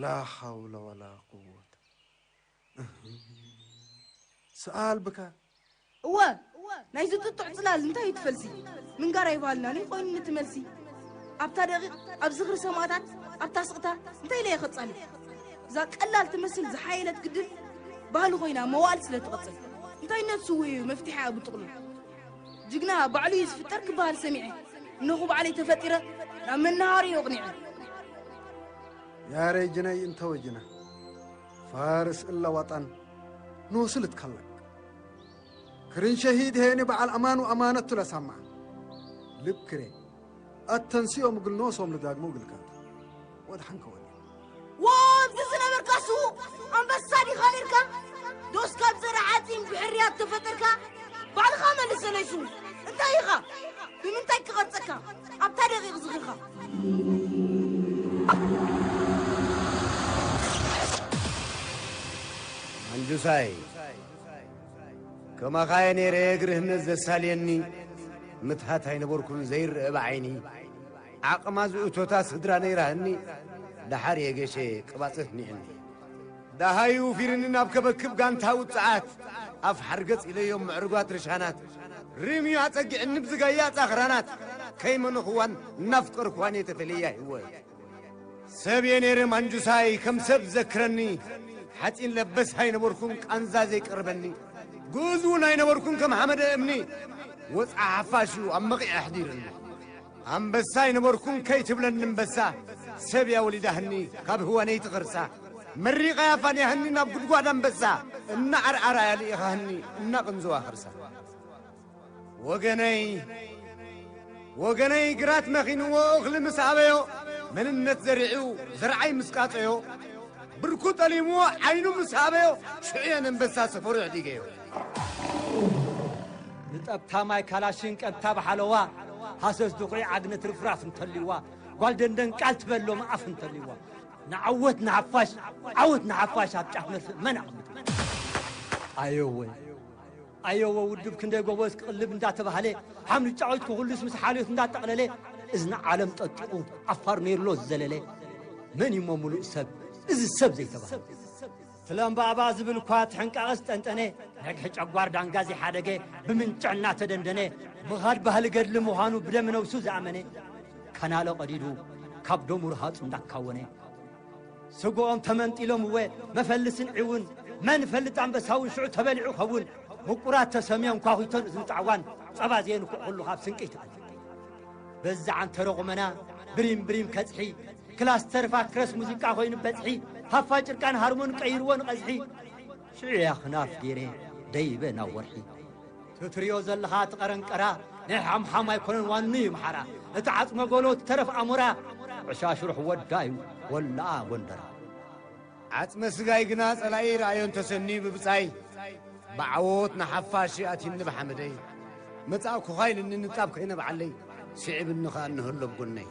ላ ሓውለ ወላ ቁወት። እህ። ሰኣል ብካ። እወ፣ ናይዚ ጥጡዕ ጽላል እንታይ እዩ ትፈልሲ? ምንጋር ኣይበሃልናን እዩ ኮይኑ ነቲ መልሲ። ኣብታ ደቂቕ፣ ኣብ ዝኽሪ ሰማእታት፣ ኣብታ ስቕታ እንታይ ኢለ እየ ከጻሊ? እዛ ቀላል ትመስል ዝሓየለት ግድል ባህሊ ኮይና መዋእል ስለ ትቐጽል። እንታይነት ስዉእ እዩ መፍትሒኣ ብጥቕሉ። ጅግና ባዕሉ እዩ ዝፍጠር ክበሃል ሰሚዐ። እነኹ ባዕለይ ተፈጢረ ናብ መናሃሪ ኣቕኒዐ። ያሬ ጅነይ እንተ ወጅነ ፋርስ እለ ወጠን ንወስል እትከለቅ ክርን ሸሂድ ሄኒ በዓል ኣማኑ ኣማነቱ ለሳማ ልክሬ ኣተንስዮም እግል ኖሶም ልዳግሞ እግልካት ወድሓንከ ወዲ። ወብዚ ዝነበርካ ስዉእ ኣንበሳ ዲኻ ነርካ? ዶስ ካብ ዘርኢ ሓፂን ብሕርያት ተፈጠርካ? ባዕልኻ መልሰለይ ስዉእ እንታይ ኢኻ? ብምንታይ ክቐርፀካ? ኣብታ ደቂቕ ዝኽርኻ። ኣንጁሳይ፣ ከማኻየ ነይረ ግርህነት ዘሳልየኒ፣ ምትሃት ኣይነበርኩን ዘይርአ ብዓይኒ። ዓቕማ ዝእቶታ ስድራ ነይራህኒ፣ ደሓር የገሸ ቅባጽ ህኒዕኒ። ደሃዩ ፊርኒ ናብ ከበክብ ጋንታ ውጽዓት፣ ኣፍ ሓርገጽ ኢለዮም ምዕርጓት ርሻናት፣ ርምዩ ኣጸጊዕኒ ብዝጋያ ጻኽራናት፣ ከይመነኽዋን እናፍቀርክዋን የተፈለያ ህይወት። ሰብ እየ ነይረ ማንጁሳይ ከም ሰብ ዘክረኒ፣ ሓጺን ለበስ ኣይነበርኩን ቃንዛ ዘይቀርበኒ፣ ግእዝ እውን ኣይነበርኩን ከም ሓመደ እምኒ፣ ወጽዓ ሓፋሽ እዩ ኣብ መቒዕ ኣሕዲርኒ። ኣንበሳ ኣይነበርኩን ከይትብለኒ እምበሳ፣ ሰብ እያ ወሊዳህኒ ካብ ህዋነይቲ ኸርሳ፣ መሪቓ እያ ፋንያህኒ ናብ ጉድጓድ ኣንበሳ፣ እናዓርዓራ እያ ልኢኻህኒ እናቕንዘዋ ኸርሳ። ወገነይ ወገነይ ግራት መኺንዎ እኽሊ ምስ ኣበዮ፣ መንነት ዘሪዑ ዘርዓይ ምስ ቃጸዮ፣ ብርኩ ጠሊምዎ ዓይኑ ምስ ኣበዮ፣ ሽዑ እየ ነንበሳ ሰፈሩ ኣዕዲገዮ። ንጠብታ ማይ ካላሽን ቀብታ ብሓለዋ፣ ሃሰስ ድኹዒ ዓግነት ርፍራፍ እንተልይዋ፣ ጓል ደንደን ቃል ትበሎም ኣፍ እንተልይዋ፣ ንዓወት ንሓፋሽ ዓወት ንሓፋሽ ኣብ ጫፍ መርፍእ መን ኣቕምጡ። ኣየወ ኣየወ ውድብ ክንደይ ጎበዝ ክቕልብ እንዳተባህለ ሓምሊ ጫዊት ክኹልስ ምስ ሓልዮት እንዳጠቕለለ እዝኒ ዓለም ጠጢቑ ዓፋር ነይርሎ ዝዘለለ መን እዩሞ ሙሉእ ሰብ እዚ ሰብ ዘይተባህለ ትለምባእባ ዝብል እኳ ትሕንቃቐ ዝጠንጠነ ነግሒ ጨጓር ዳንጋ ዘይሓደገ ብምንጭዕ እናተደንደነ ምኻድ ባህሊ ገድሊ ምዃኑ ብደም ነብሱ ዝኣመነ ካናለ ቀዲዱ ካብ ደሙ ርሃጹ እንዳካወነ ስግኦም ተመንጢሎም እወ መፈልስን ዒውን መን ፈልጥ ኣንበሳውን ሽዑ ተበሊዑ ከውን ምቁራት ተሰምዮም ኳኺቶን እዝኒ ጣዕዋን ጸባ ዘየንኩዕ ኩሉ ካብ ስንቂ ይትኣል በዚ ዓንተረ ቁመና ብሪም ብሪም ከጽሒ ክላስተር ፋክረስ ሙዚቃ ኮይኑ በጽሒ ሃፋ ጭርቃን ሃርሞን ቀይርዎ ንቐዝሒ ሽዑ እያ ክናፍ ገይረ ደይበ ናብ ወርሒ ትትሪኦ ዘለኻ እቲ ቀረንቀራ ናይ ሓምሓም ኣይኮነን ዋኑ እዩ ምሓራ እቲ ዓጽመ ጎሎ እቲ ተረፍ ኣሞራ ዕሻሽሩሕ ወዳ እዩ ወላኣ ጎንደራ። ዓጽመ ስጋይ ግና ጸላኢ ረኣዮ እንተሰንዩ ብብጻይ ብዓወት ንሓፋሽ ኣትዩኒ ብሓመደይ መጻእኩኻ ኢልኒ ንጣብ ከይነብዓለይ ስዒብኒ ኸኣ እንሀሎ ብጎነይ።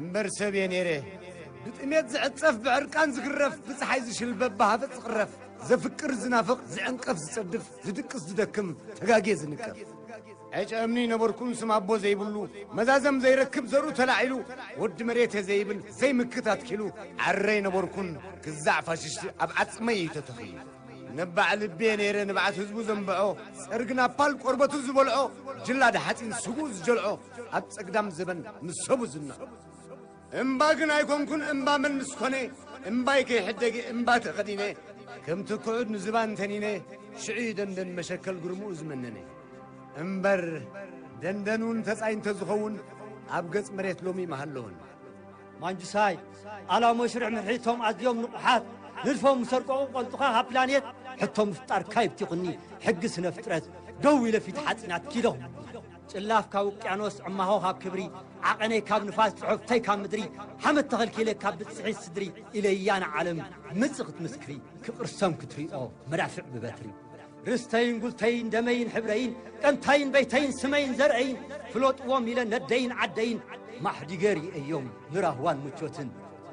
እምበር ሰብ እየ ነይረ ብጥሜት ዝዕጸፍ ብዕርቃን ዝግረፍ ብጸሓይ ዝሽልበብ ብሃፈጽ ዝቕረፍ ዘፍቅር ዝናፍቕ ዝዕንቀፍ ዝጸድፍ ዝድቅስ ዝደክም ተጋግየ ዝንቀፍ ዕጨ እምኒ ነበርኩን ስም ኣቦ ዘይብሉ መዛዘም ዘይረክብ ዘርኡ ተላዒሉ ወዲ መሬተ ዘይብል ዘይምክት ኣትኪሉ ዓረ ኣይነበርኩን ክዛዕ ፋሽስቲ ኣብ ዓጽመይ እዩ ተተኺሉ። ነባዕ ልቢ እየ ነይረ ንብዓት ህዝቡ ዘንብዖ ጸርጊ ናፓል ቆርበቱ ዝበልዖ ጅላደ ሓጺን ስግኡ ዝጀልዖ ኣብ ጸግዳም ዘበን ምስ ሰቡ ዝንዖ እምባ ግን ኣይኮንኩን እምባ መን ምስ ኮነ እምባይ ከይሕደገ እምባ ተኸዲነ ከምቲ ኩዑድ ንዝባን ተኒነ ሽዑ እዩ ደንደን መሸከል ግርምኡ ዝመነነ እምበር ደንደን እውን ተጻይ እንተዝኸውን ኣብ ገጽ መሬት ሎሚ ምሃለወን። ማንጁሳይ ኣላሞ ሽርዕ ምርሒቶም ኣዝዮም ንቑሓት ንድፎም ምሰርቆቑ ቆንጥኻ ካብ ፕላኔት ሕቶ ምፍጣርካ ይብቲኹኒ ሕጊ ስነ ፍጥረት ደው ኢለ ፊት ሓፂናት ኪደኹም ጭላፍ ካብ ውቅያኖስ፣ ዕማሆ ካብ ክብሪ፣ ዓቐነይ ካብ ንፋስ፣ ጽሑፍተይ ካብ ምድሪ፣ ሓመድ ተኸልኪለ ካብ ብጽሒት ስድሪ፣ ኢለያ ንዓለም ምጽእ ክትምስክሪ፣ ክቕርሰም ክትሪኦ መዳፍዕ ብበትሪ። ርስተይን ጉልተይን ደመይን ሕብረይን፣ ቀንታይን በይተይን ስመይን ዘርእይን፣ ፍለጥዎም ኢለ ነደይን ዓደይን፣ ማሕዲገ ርእየዮም ንራህዋን ምቾትን፣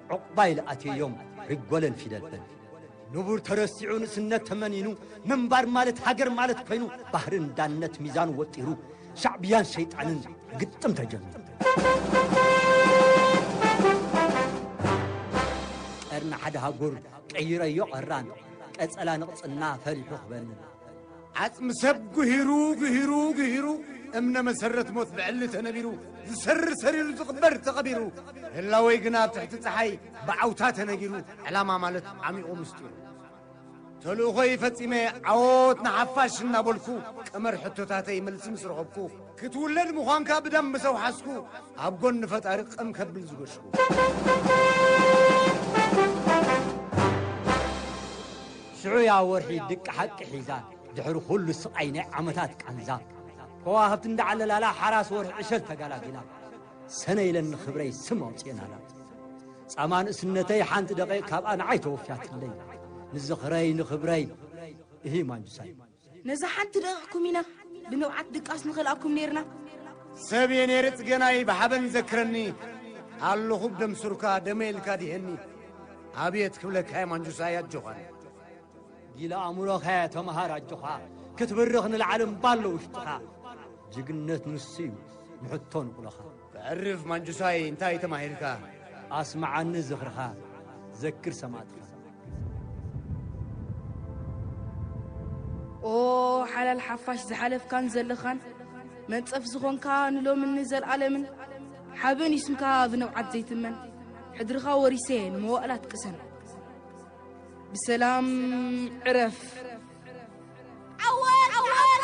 ዕቑባ ኢለ ኣትየዮም ሪጎለን ፊደል በል። ንቡር ተረሲዑ ንእስነት ተመኒኑ፣ ምንባር ማለት ሃገር ማለት ኮይኑ፣ ባህሪ እንዳነት ሚዛኑ ወጢሩ፣ ሻዕብያን ሸይጣንን ግጥም ተጀሚሩ። ቀርኒ ሓደ ሃጉር ቀይረዮ ቀራን፣ ቀጸላ ንቕጽና ፈሪሑ ክበንን። ዓጽሚ ሰብ ጉሂሩ፣ ጉሂሩ፣ ጉሂሩ፣ እምነ መሰረት ሞት ብዕሊ ተነቢሩ፣ ዝሰሪ ሰሪሩ፣ ዝቕበር ተቐቢሩ። ህላወይ ግና ኣብ ትሕቲ ጸሓይ ብዓውታ ተነጊሩ፣ ዕላማ ማለት ዓሚቑ ምስጢሩ። ተልእኾይ ፈጺመ ዓወት ንሓፋሽ እናበልኩ፣ ቀመር ሕቶታተይ መልሲ ምስ ረኸብኩ፣ ክትውለድ ምዃንካ ብደም ምስ ኣውሓስኩ፣ ኣብ ጎኒ ፈጣሪ ቅም ከብል ዝገሽኩ። ሽዑ እያ ወርሒ ድቂ ሓቂ ሒዛ፣ ድሕሪ ኩሉ ስቓይ ናይ ዓመታት ቃንዛ፣ ከዋኽብቲ እንዳዓለላላ ሓራስ ወርሒ ዕሸል ተጋላጊላ። ሰነ ኢለን ንኽብረይ ስም ኣውፅኤናላ። ጻማ ንእስነተይ ሓንቲ ደቂቕ ካብኣ ንዓይ ተወፍያትለይ። ንዝኽረይ ንኽብረይ እሂ ማንጁሳይ። ነዛ ሓንቲ ደቂቕኩም ኢና ብንብዓት ድቃስ ንኸልኣኩም ነይርና። ሰብ እየ ነይረ ጽገናይ ብሓበን ዘክረኒ፣ ኣለኹ ብደም ሱርካ ደመ ኢልካ ድሄኒ። ኣብየት ክብለካ እየ ማንጁሳይ ኣጆኻን። ጊላ ኣእምሮኻ እያ ተምሃር ኣጆኻ፣ ክትብርኽ ንላዕሊ እምባ ኣሎ ውሽጥኻ። ጅግነት ንሱ እዩ ንሕቶ ንቑሎኻ። ከዕርፍ ማንጁሳይ እንታይ ተማሂርካ? ኣስምዓኒ ዝኽርኻ፣ ዘክር ሰማእትኻ። ኦ ሓላል ሓፋሽ ዝሓለፍካን ዘለኻን፣ መንጸፍ ዝኾንካ ንሎምን ንዘልኣለምን፣ ሓበን ይስምካ ብንብዓት ዘይትመን፣ ሕድርኻ ወሪሰ ንመዋእላት ቅሰን። ብሰላም ዕረፍ። ዓወት! ዓወት!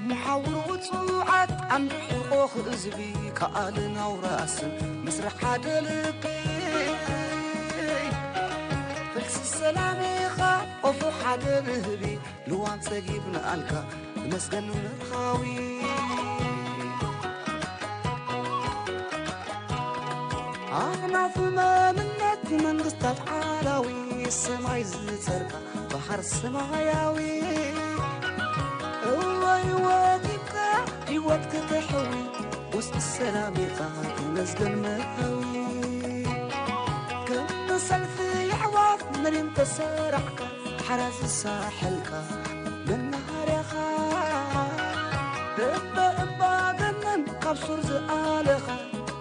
መሓውር ውጹዓት ኣንድሕቆ ክእዝቢ ከኣልን ኣውራስን ምስራሕ ሓደ ልቢ። ፍልሲ ሰላም ኢኻ ቆፎ ሓደ ንህቢ ልዋም ጸጊብ ንኣልካ ተመስገን መርሃዊ። ኣኽናፍ መምነት መንግስታት ዓላዊ ሰማይ ዝጸርጋ ባሕር ሰማያዊ። እወ ህይወት ኢልካ ህይወት ከተሕዊ ወስቲ ሰላም ኢኻ ተመስገን መርሃዊ። ከም ሰልፊ የሕዋት መሪም ተሰራዕካ ሓራ ዝሳሐልካ መናሃርያኻ በበ እምባ ገነን ካብ ሱር ዝኣለኻ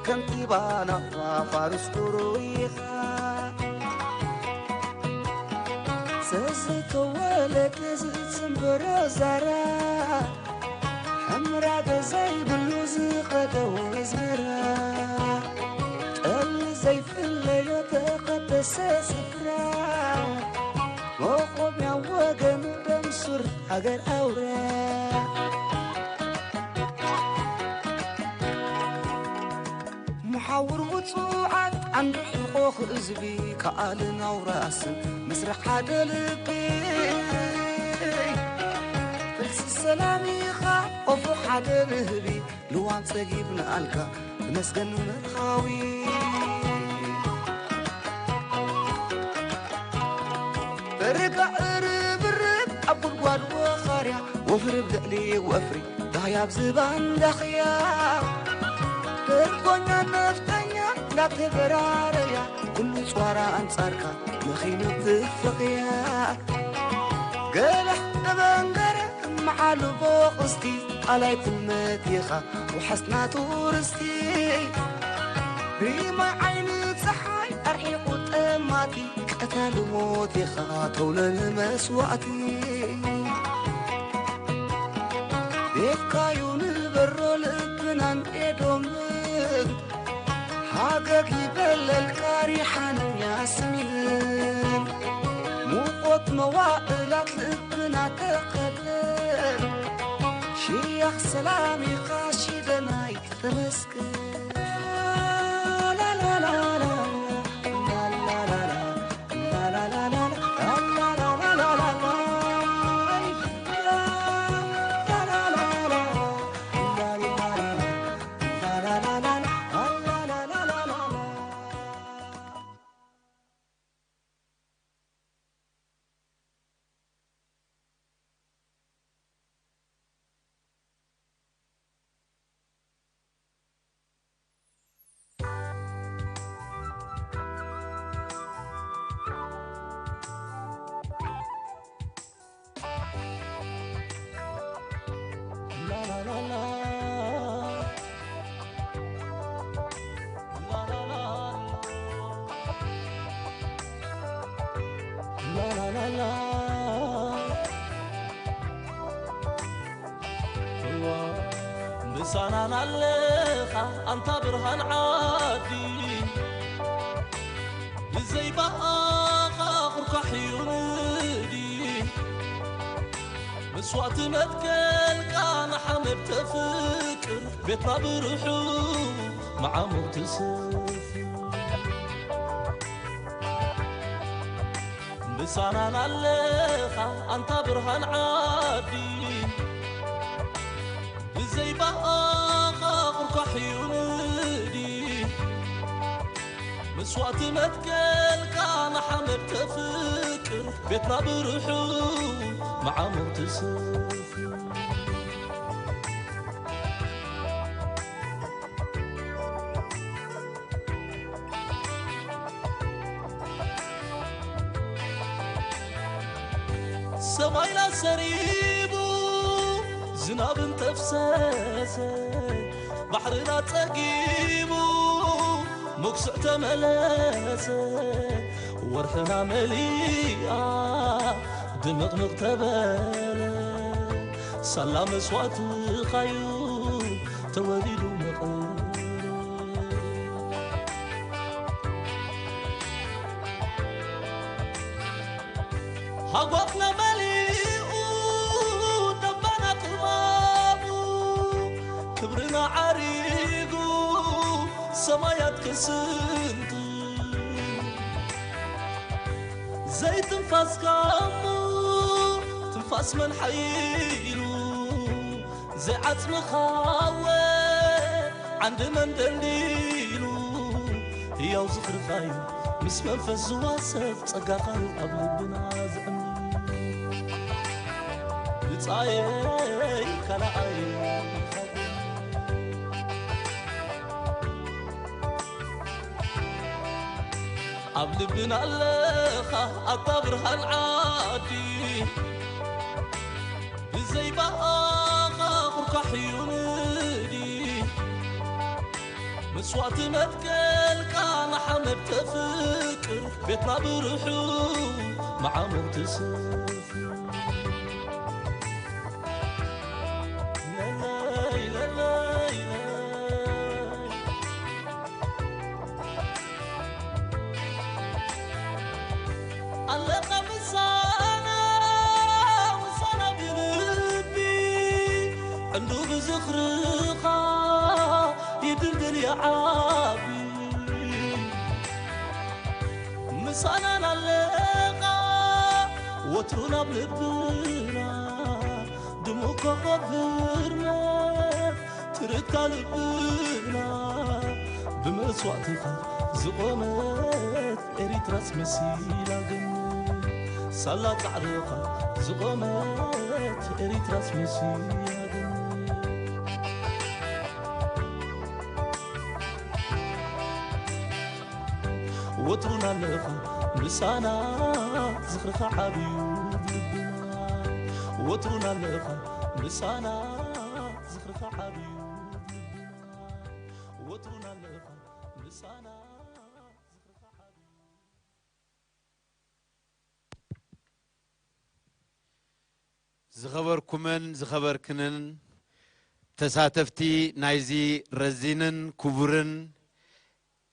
ከንቲባ ናቕፋ ፋርስ ኩሩ ኢኻ። ሰዝተወለደ ዝጽንበረ ዛራ ሕምራ ዘይብሉ ዝኸደ ወይዘራ ጠል ዘይፍለዮ ተቐደሰ ስፍራ መቖሚያ ወገን ደምሱር ሃገር ኣውራ። መሓውር ውጹዓት ኣንድሕቆ ክእዝቢ ከኣልን ኣውራስን መስርሕ ሓደ ልቢ። ፍልሲ ሰላም ኢኻ ቆፎ ሓደ ንህቢ ልዋም ጸጊብ ንኣልካ ተመስገን መርሃዊ። ርጋዕ ርብርብ ኣብ ጉድጓድ ወኻርያ ወፍሪ ብልዕሊ ወፍሪ ዳህያብ ዝባን ዳኽያ። ምርኮኛ ነፍጠኛ እንዳተበራረያ ኩሉ ጸዋራ ኣንጻርካ መኺኑ ትፍቕያ። ገለሕ ተበንገረ መዓሉ ቦቕስቲ ቃላይ ትመት ኢኻ ውሓስና ቱርስቲ። ብማይ ዓይኒ ጸሓይ ኣርሒቑ ጠማቲ ቀታሊ ሞት ኢኻ ተውለኒ መስዋእቲ። ቤትካዩ ንበሮ ልብናን ኤዶምን ሃገር ይበለል ቃሪሓን ያስሚን ሙቆት መዋእላት ልብና ተቐበል ሽያኽ ሰላም ኢኻ ሽደናይ ተመስገን። ምሳናን ኣለኻ ኣንታ ብርሃን ዓዲ ብዘይ ብኣኻ ኹርካሕ እዩ ንዲ መስዋእቲ መትከልካ ንሓመድ ተፍቅር ቤትና ብርሑ መዓሙቕ ትስፍር ምሳናን ኣለኻ ኣንታ ብርሃን ዓዲ ብዘይ ብኣኻ ቁርኳሕ እዩ ንዲ መስዋእቲ መትከልካ ንሓመድ ተፍቅር ቤትና ብርሑ መዓሙቕ ትስፍር ሰማይና ሰሪቡ ዝናብ እንተፍሰሰ ባሕርና ጸጊቡ መጉስዕ ተመለሰ ወርሕና መሊኣ ድምቕምቕ ተበለ ሳላ መስዋእትኻዩ ተወሊዱ መቐለ ሃጓፍና መሊኡ ደባና ቅልባቡ ክብርና ዓሪጉ ሰማያት ክስንቱ ዘይትንፋስካ እሞ ትንፋስ መን ሓይሉ ዘይዓጽምኻወ ዓንዲ መን ደልዲሉ ህያው ዝኽርኻዩ ምስ መንፈስ ዝዋሰብ ጸጋኻዩ ኣብ ልብና ዝዕሚ ብጻየይ ካልኣይ ኣብ ልብና ኣለኻ ኣታ ብርሃን ዓዲ ብዘይ ብኣኻ ኹርኳሕ እዩ ንዲ መስዋእቲ መትከልካ ንሓመድ ተፍቅር ቤትና ብርሑ መዓሙቕ ትስፍር ለለይ ለለይ ለይ ኣለኻ ምሳና ምሳና ብልቢ ዕንዱ ብዝኽርኻ ይድልድል ይዓቢ ምሳናን ኣለኻ ወትሩ ናብ ልብና ድሙቕ ኮኾብ ብርነት ትርታ ልብና ብመስዋእትኻ ዝቖመት ኤሪትራስ መሲላ ገነት ሳላ ጻዕርኻ ዝቖመት ኤሪትራስ መሲላ ገነት ወትሩን ኣለኻ ምሳና ዝኽርኻ ዓብዩ ልብና ወትሩን ኣለኻ ምሳና ዝኽርኻ ዓብዩ ልብና ወትሩን ኣለኻ ምሳና ዝኽርኻ ዓብዩ ዝኸበርኩምን ዝኸበርክንን ተሳተፍቲ ናይዚ ረዚንን ክቡርን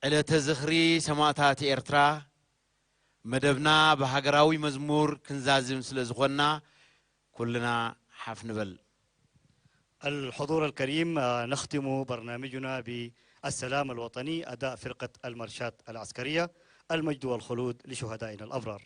ዕለተ ዝኽሪ ሰማእታት ኤርትራ መደብና ብሃገራዊ መዝሙር ክንዛዝም ስለ ዝኾንና ኩልና ሓፍ ንበል። الحضور الكريم، آه، نختم برنامجنا بالسلام الوطني، أداء فرقة المارشات العسكرية. المجد والخلود لشهدائنا الأبرار.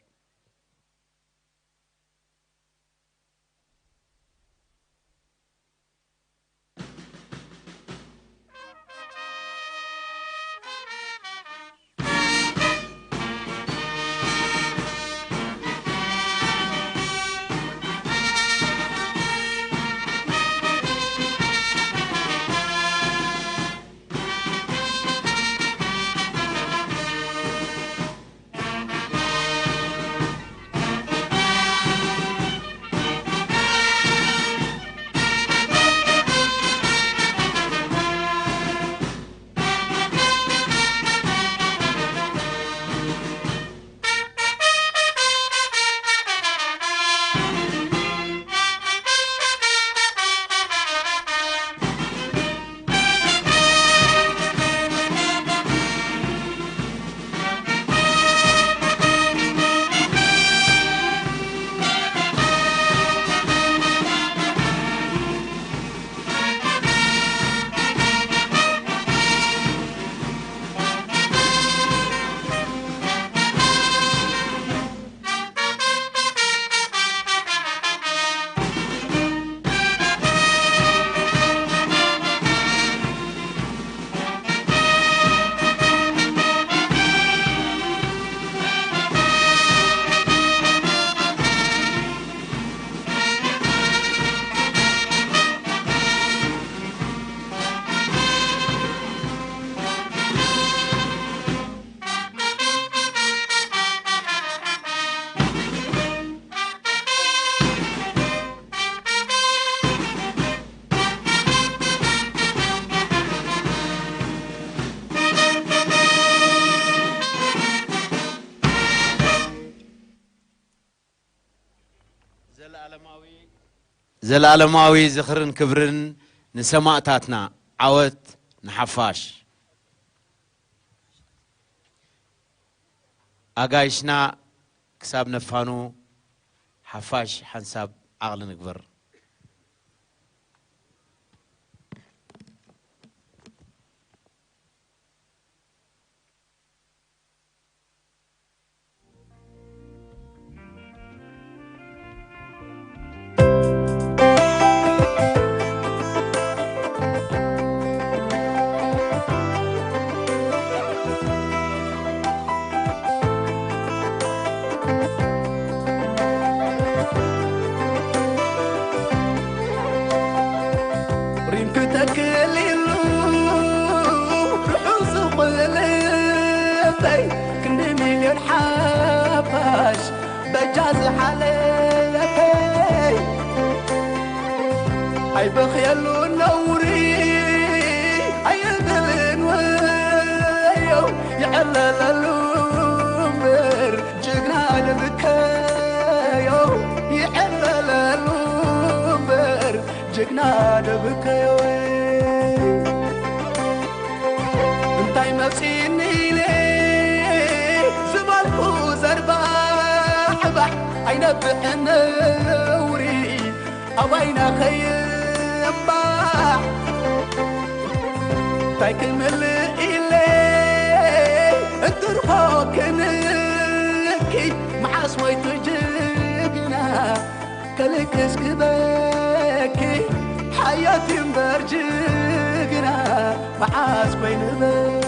ዘላለማዊ፣ ዘላለማዊ ዝኽርን ክብርን ንሰማእታትና፣ ዓወት ንሓፋሽ። ኣጋይሽና ክሳብ ነፋኑ ሓፋሽ ሓንሳብ ዓቕሊ ንግበር። ሪም ክተክል ኢሉ ርሑስ ዝኾነ ልበይ፣ ክንዲ ሚልዮን ሓፋሽ በጃ ዝሓለፈይ። ኣይበኽየሉ ነውሪ ኣየብልን ወዮ፣ ይዕለለሉ እምበር ጅግና ደብከዮ፣ ይዕለለሉ እምበር ጅግና ደብከዮ። እንታይ መጺኒ ኢለ ዝበልኩ ዘርባሕባሕ፣ ኣይነብዕን ነውሪ ኣባይና ኸይንባሕ። እንታይ ክምልእ ኢለ እንትርፎ ክንኪ፣ መዓስ ሞይቱ ጅግና ከልቅስ ክበኪ፣ ሓየት እምበር ጅግና መዓስ ኮይኑ በኪ።